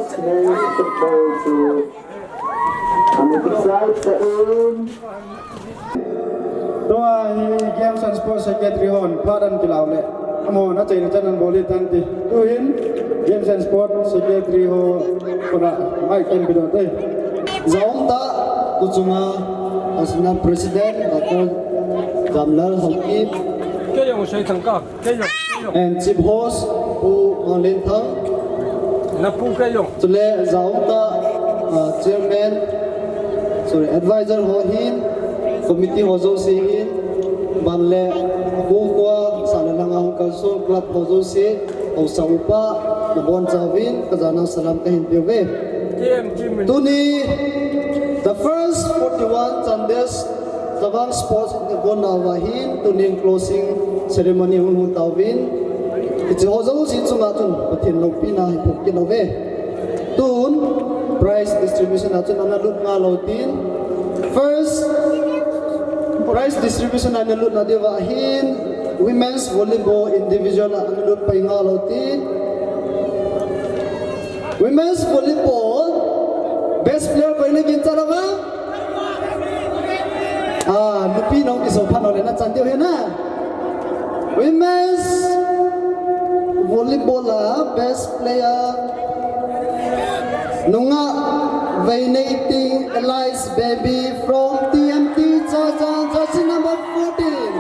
Sports, men's football chu. Tua hi Games and Sports Secretary hon phat ana kilau le, amahon achaina chan ana bol tan ti. Tuhin Games and Sports Secretary ho kona mic ana pe doh tai. Jaum ta, tu chunga National President Doctor Jamlal Haokip. Kei jong sei thang ka. And Chief Host, Pu Manglenthang. Na pu kei jong. Chule jaum ta, uh, Chairman, sorry, Advisor ho hin, Committee ho jouse hin, ban le Pu Kua, Sale Langa Hung Kalsong Club ho jouse, Haosa upa, nabonchauvin, kajana salam kahin peuve. Tuni, the first forty-one Chandel Chavang Sports in a gonna vahin, tunin closing ceremony hung hung tauvin. Hiche ho jouse chunga chun Pathen loupina hi phuh kit lou ve. Tun prize distribution a chun ana lut ngal lou tin. First prize distribution ana lut na diu vahin, women's volleyball individual a ana lut pai ngal lou tin. Women's volleyball best player koi na ginchat lou va? Ah, nupi nung kiso phat nung le na chan diu hi na. Women's volleyball a best player nungah Veineiting Alice Baby from T M T Chazang, jersey number fourteen.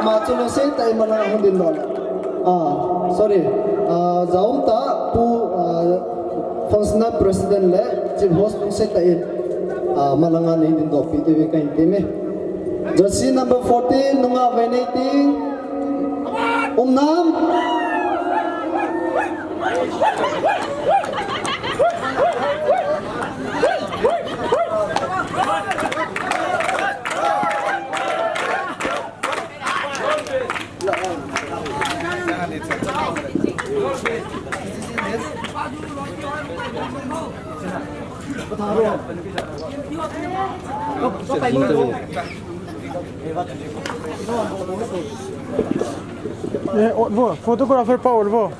Ama chu lungset tah in malanga hung din doh le. Ah, sorry. Ah, jaum ta Pu, ah, Functional President le Chief Host lungset tah in, ah, malanga nei din doh pi diu ve kahin temme. Jersey number fourteen, nungah Veineiting. Um nam. Eh, ot vo, photographer pa ot vo.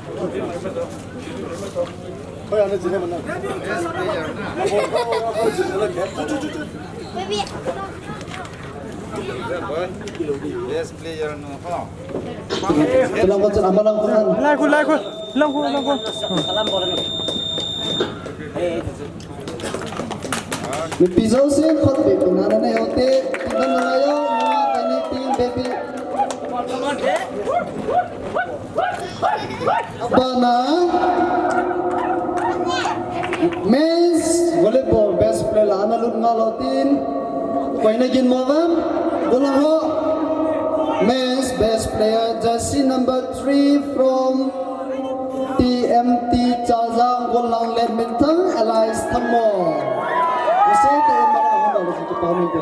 Best player no ho. Tulang ko chun amalang ko han. Lai ko, lai ko. Lang ko, lang ko. Mipi jousen khut beh pina nanei u hite. Tina nangai u, nunga teni tin baby. Abana men's volleyball best player la ana lut ngal u tin. Koi na gin mo vam? Golang ho. Men's best player, jersey number three from T M T Chazang, Golang Lenminthang, Alice Thangmo. Use te mara hon ba kipa min te.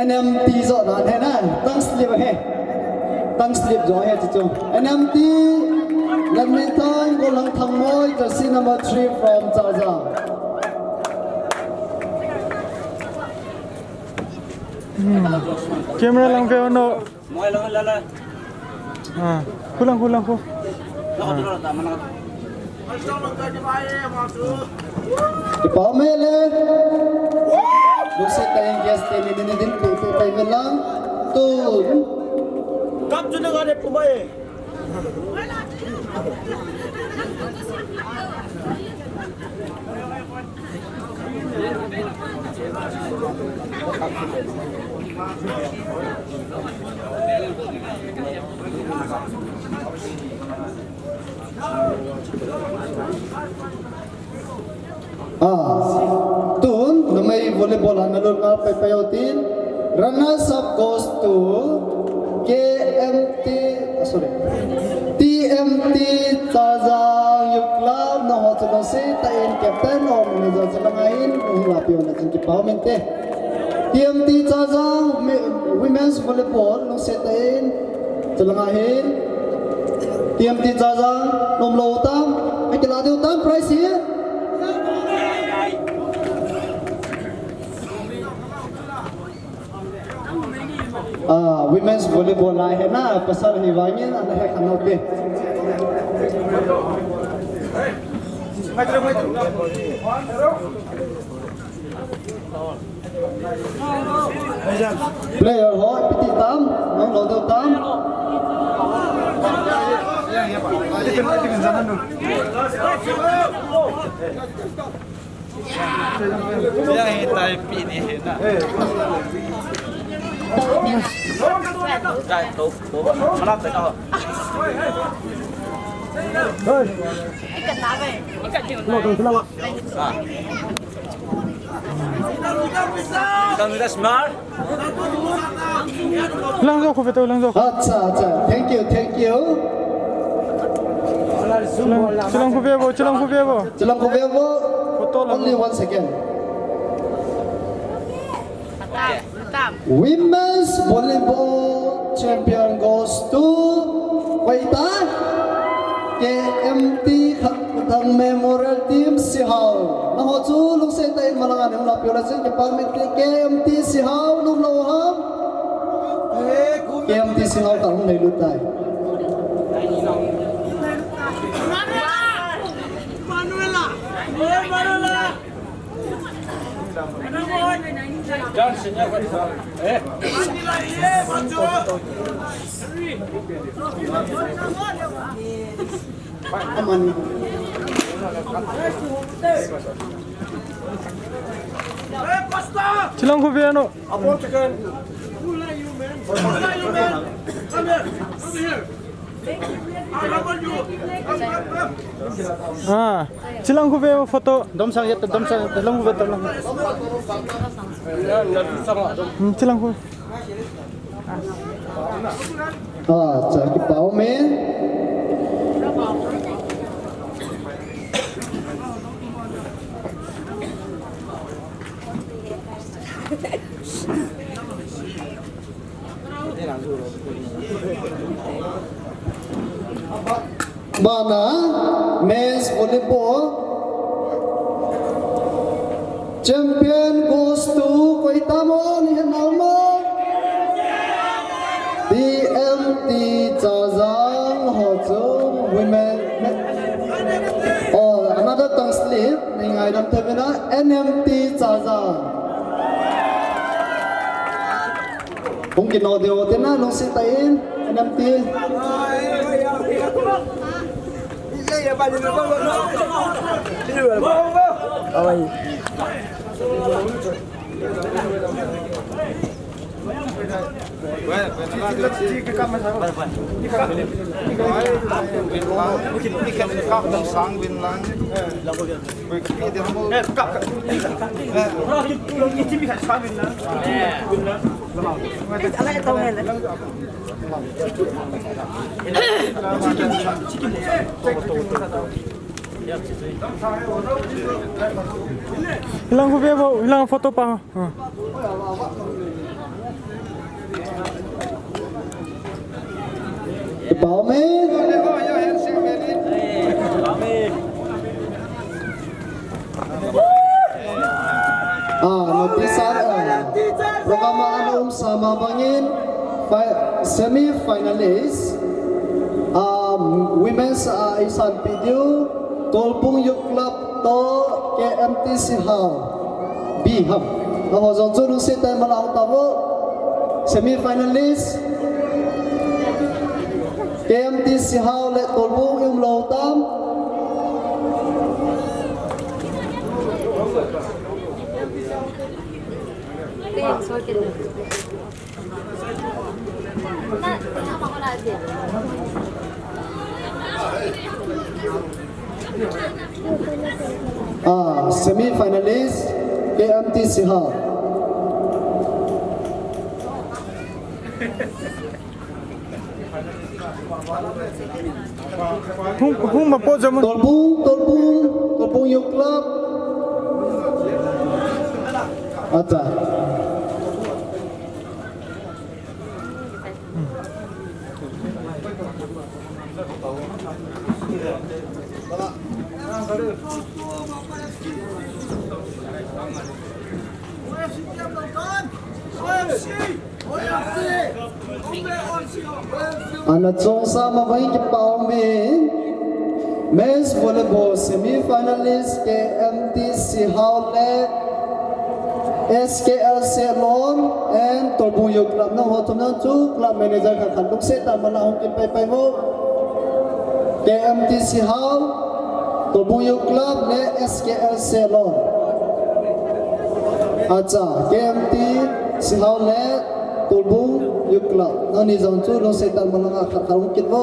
N M T jo na he na, tang slip he. Tang slip jo he chu chu. N M T, Lenminthang, Golang Thangmo, jersey number three from Chazang. Hmm. Camera lang ve no. Moi lang la la. Ah, kulang, kulang ko. Lako tu la ta mana. Kipa um e le. Lungset tah in guest teni ni din pe pe pai ve lang. Tu. Kap chu na ga de pu mai. Ah, tun, numei volleyball a nalut ngal pai pai u tin, runners up goes to K M T, ah, sorry, T M T Chazang Youth Club, nangho chu lungset tah in captain ho, manager chu langa hin, hung lapi u na chin kipa um inte. T T M T Chazang, mi-, women's volleyball, lungset tah in, chalanga hin. T M T Chazang, nomlou tam, akila diu tam, prize hi. Ah, women's volleyball lai hi na, pasal hi vangin, ana he khan nau te. Player ho, ipi ti tam, nomlou diu tam. Lang jo khu ve to, lang jo. Acha, acha. Thank you, thank you. Chilang khu ve vo, chilang khu ve vo. Chilang khu ve vo. Photo lang. Only one second. Women's volleyball champion goes to koi ta? K M T Khatthang Memorial Team Sihao. Nangho chu lungset tah in malanga neihin lau piu le chun kipa min te K M T Sihao nomlou ham. K M T Sihao ta hung nei lut tai. Chilang khu ve no. Ah, chilang khu ve photo. Dom sang yet, dom sang yet, lang khu ve to lang. Hmm, chilang khu. Ah, cha kipa um e. Bana, men's volleyball champion goes to koi ta mo, nei he nau mo? T M T Chazang ho chu women. Oh, another tongue slip, nei ngaidam thei uvin a, N M T Chazang. Hung kino diu te na, lungset tah in, N M T. Hilang khu ve vo, hilang photo pa. Ha. Kipa um e. Ah, notice a, ah, program a ana um sa ma bangin, fi-, semi finalist, um, women's, ah, eisanpeh diu, Tolbung Youth Club toh K M T Sihao. B ham. Nangho jong chu lungset tah in malanga hung tao vo. Semi finalist. K M T Sihao le Tolbung i um lou tam. Ah, semi finalist, K M T Sihao. Hung, hung ma po jamun. Tolbung, Tolbung, Tolbung Youth Club. Acha. Ana chongsa mabang kipah umin. Men's volleyball semi-finalist K M T Sihao le S K L Sehlon and Tolbung Youth Club nangho thum nang chu club manager khat khat lungset tah in mala hung kit pai pai vo. K M T Sihao, Tolbung Youth Club le S K L Sehlon. Acha, K M T Sihao le Tolbung Youth Club. Nangni jong chu lungset tah in mala nga khat khat hung kit vo.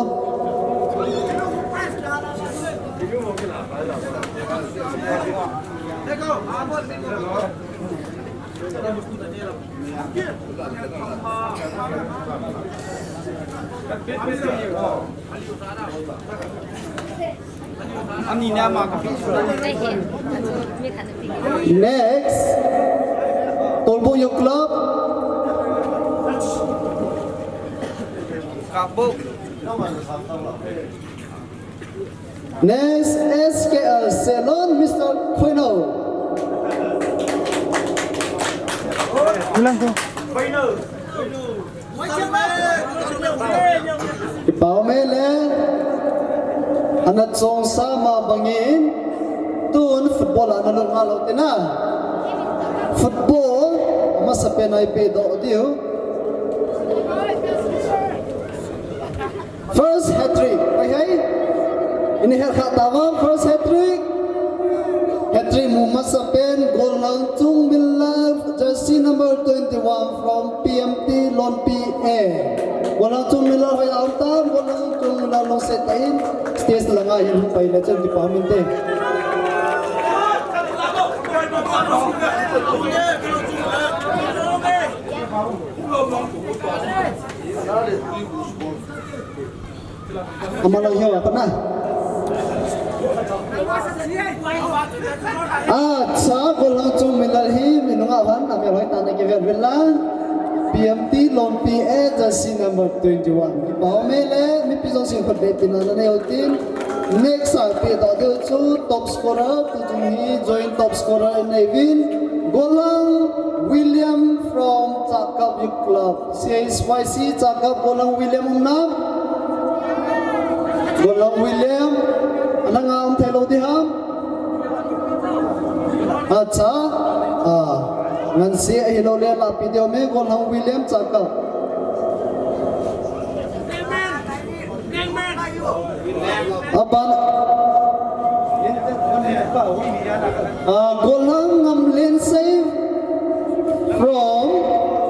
Next, Tolbung Youth Club. Next, S K L Sehlon, Mister Khoinau. Bilang tu. Kipah ume le. Ana chongsa mabangin. Tun football ana lut ngal u hite na. Football masapen a ipedoh diu. First hat-trick. Hei, hei. Ini hat khat tava, first hat-trick. Hat-trick mu masapen, Golhangchung Miller, jersey number twenty-one from P M T Lonpi A. Golhangchung Miller hoi aum tam, Golhangchung Miller lungset tah in stage langa hin hung pai le chun kipah umin te. Ama lang hiu apa na? Acha, Golhangchung Miller hi, mi nunga van, amelhoi tah in kivel uvin lang. P M T Lonpi A, jersey number twenty-one. Kipah ume le, mipi jousen khut beh pina nanei utin. Next a ipedoh diu chu top scorer, tuchung hi joint top scorer inei uvin. Golhang William from Chakap Youth Club. C H Y C Chakap, Golhang William um nam? Golhang William, ana nga um thei lou ding ham? Acha, ah, ngansi ahilou le lapi ding ume, Golhang William Chakap. Aban. Ah, Golhang Ngamlensei from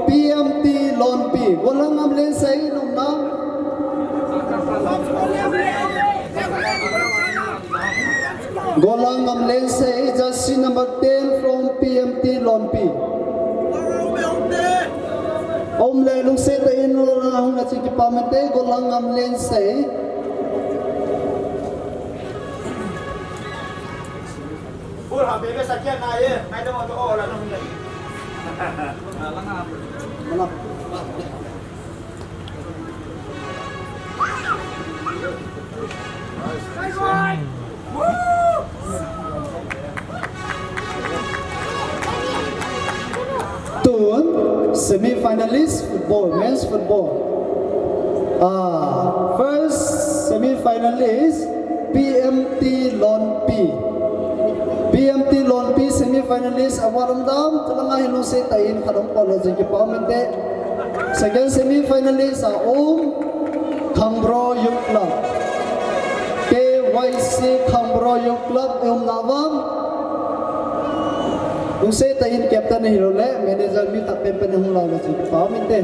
P M T Lonpi. Golhang Ngamlensei, nung nam. Golhang Ngamlensei, jersey number ten from P M T Lonpi. Aum le lungset tah in Golhang hung na chi kipah umin te, Golhang Ngamlensei. Tun, semi-finalist football, men's football. Ah, first semi-finalist, P M T Lonpi. P M T Lonpi semi-finalist a va um dam, chalanga hi lungset tah in khat um pau le jing kipah umin te. Second semi-finalist a um, Khangbro Youth Club. K Y C Khangbro Youth Club, e um na vam. Lungset tah in captain hilou le, manager mi khat penpen hung lau le jing kipah umin te.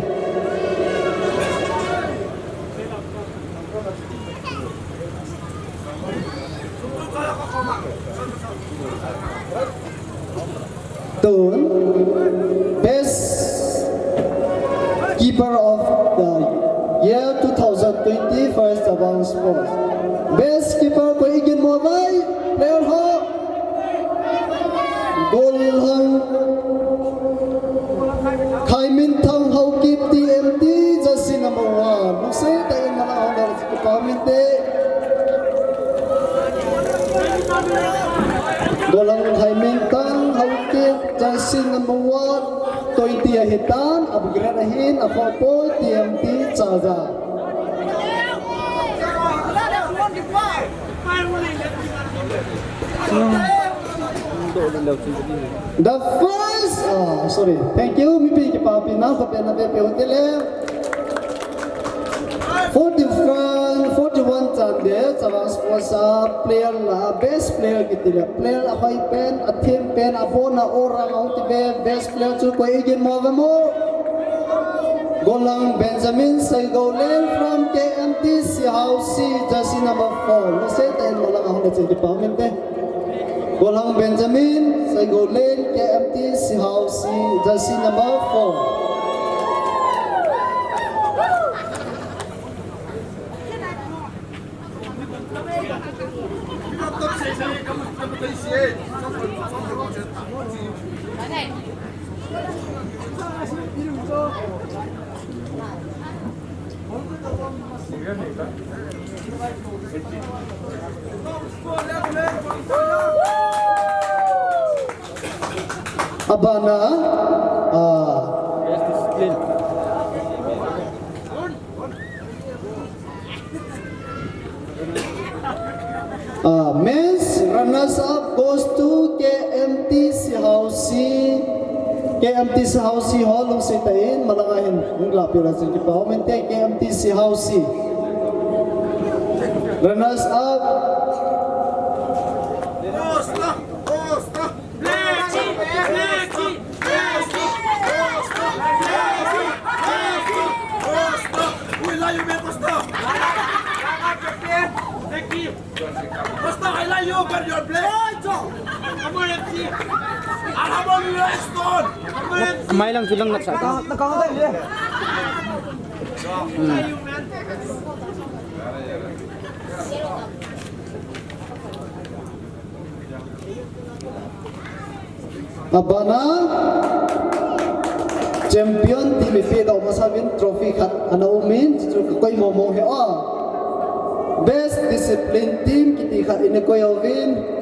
Tun, best keeper of the year two thousand twenty First Chavang Sports. Best keeper koi igin mo vai, player ho. Golhang Khaiminthang Haokip T M T, jersey number one. Lungset tah in mala hung na kipah umin te. Golang Thaimintang, Haokip, jersey number one, twenty ahitan, upgrade ahin, akhohpoi, T M T Charger. The first, ah, sorry. Thank you. Mipi kipapina, khopena pe pe hotel. Forty-one, forty-one chan de, Chavang Sports a player la, best player kiti le, player ahoi pen, athem pen, abona orang ahung ti be, best player chu koi igin mo ve mo. Golang Benjamin Saigolen from K M T Sihausi, jersey number four. Lungset tah in malang ahung le chen kipah mente. Golang Benjamin, Saigolen, K M T Sihausi, jersey number four. Abana, ah, ah, men's runners up goes to K M T Sihausi. K M T Sihausi ho lungset tah in, malanga hin, hung la pila sin kipah mente K M T Sihausi. Runners up. Mailang sulang nasa ta. Abana champion team ipi dau masa uvin trophy khat ana umin, chu ka koi mo mo he a. Best discipline team kiti khat ina koi uvin.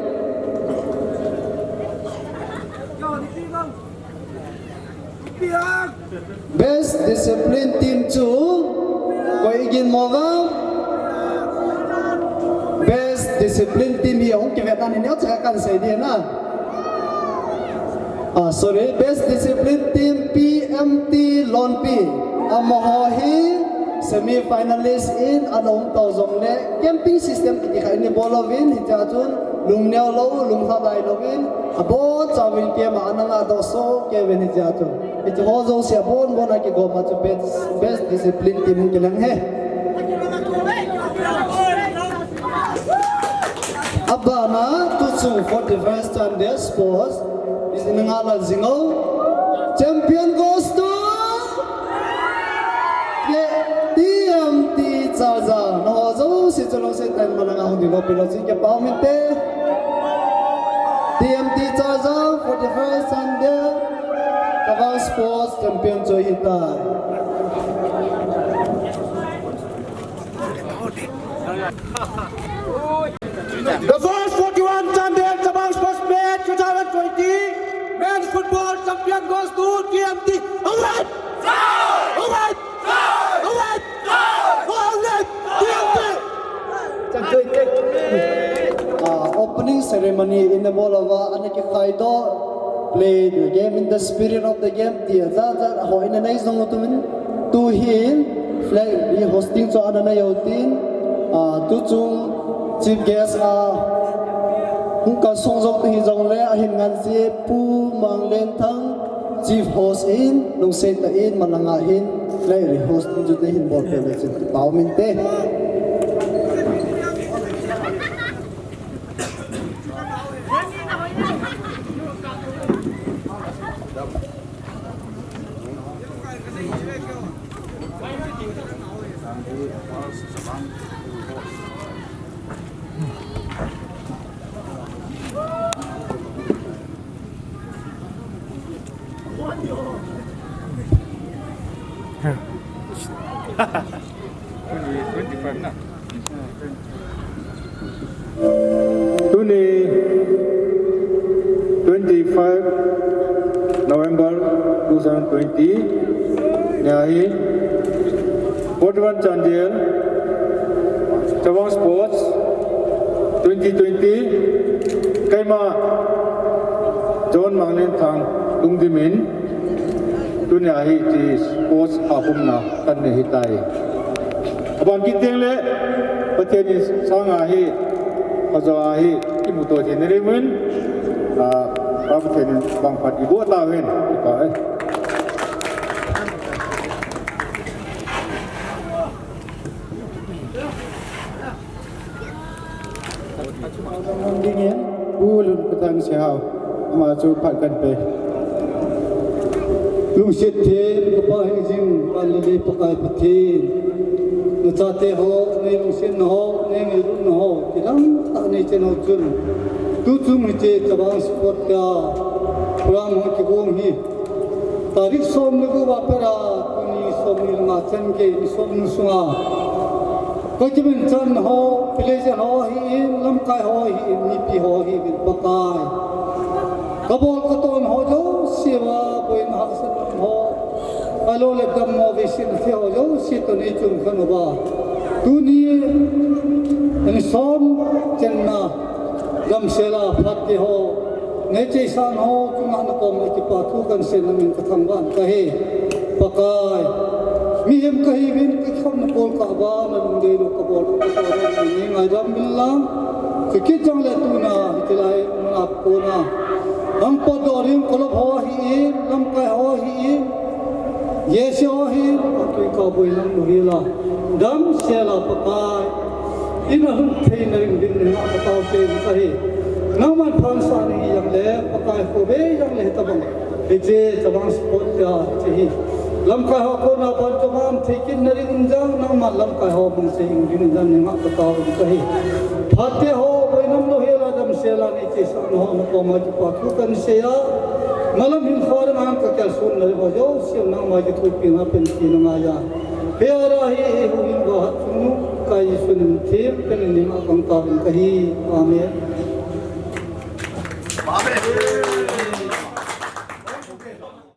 Best discipline team chu koi igin mo vang. Best discipline team hi ahung kivet nan ni neo chaka kan sei di na. Ah, sorry, best discipline team P M T Lonpi. Amaho hi semi finalist in ana um tau jong le camping system kiti khat ini bol uvin hitia chun lungneo lou, lunglhadai louvin abon chauvin camp a ana nga doh soh kei uvin hitia chun. Hiche ho jouse abon bon a kigom a chu best, best discipline team hung kilang e. Abana tuchung forty-first Chandel Sports, ina nga la jing o. Champion goes to T M T Charger. Naho jouse chu lungset tah in malanga hung ding lou peh lou chin kipah mente. T M T Charger, forty-first Chandel, Chavang Sports champion chu ahitai. The first forty-one Chandel Chavang Sports Meet two thousand twenty Men's Football Champion goes to T M T. Alright! Alright! Alright! Alright! T M T! Ah, opening ceremony in the ball of, uh, ana kikhai doh, play the game in the spirit of the game, tia jat jat ho ina nei jong u tumin, tu hin flag hosting chu ana nei u tin, ah, tuchung chief guest a hung kalsong jong hi jongle ahin ngan si Pu Manglenthang, chief host in lungset tah in malanga hin flag hosting chu te hin bol peh le chin kipah mente. Twenty-five na. Tuni Five November two thousand twenty, nia hi forty-one Chandel Chavang Sports twenty twenty, keima John Manglenthang Lungdim in tunia hiche sports a humna kanei ahitai. Aban kit teng le Pathen in sanga hi, ajo a hi, imuto thei na ri mun, a, Pa Pathen in bang phat iboh tahen, ipa e. Dingin, Pu Lunpathangsei hao, ama chu phat kan pe. Lungset them, ka Pa hingjing, van le lei Pakai Pathen. Na chate ho, nei lungsetna ho, nei ngailutna ho, kidang tah nei chen ho chun. Tuchung hiche Chavang Sport Club program ho kigong hi. Tarik som le gup a pat a, tuni som ni le nga chan gei, ni som ni sunga. Ka kimin chan ho, village ho hi in, lamkai ho hi in, mipi ho hi in, Pakai. Ka bol ka ton ho jouse uva, boina hahsatna ho. Ahilou le dammo veisetna thei ho jouse toh nei chungkhen uva. Tuni, in som chenna, damsel a phat te ho. Nei cheisan ho, chunga na koma kipa thu kan seiyin na min ka thangvah in ka hi. Pakai, mihem ka hiuvin ka kikhopna kol kah uva, na lunggel u ka bol ka bol, na ngaidam uvin lang. Ka kit jongle tuna, hitilai mun a kona. Nang potdoh ding ka lop ho hi in, lamkai ho hi in. Jesu hi, atui ka boi lam nu hi la. Damsel a Pakai. Ina lhung thei na ring din na ka tao te ka hi. Nangman phansah na hi jongle, Pakai khovei jongle hitabang. Hiche, Chavang Sport Club hiche hi. Lamkai ho kona ban chomam thei kit na ring in jong, nangman lamkai ho bang sei ing din jong na ka tao ka hi. Phat te ho, boina um lou hel a damsel a nei cheisan ho, na koma kipa thu kan seiya. Malam hin kho ding a ka kalson na ri ho jouse, nangma kithopi na pen ti na ngaiya. Hia ra hi, hi hu hin va hat nu, ka Jesu min thim pen in ka tao ka hi. Amen.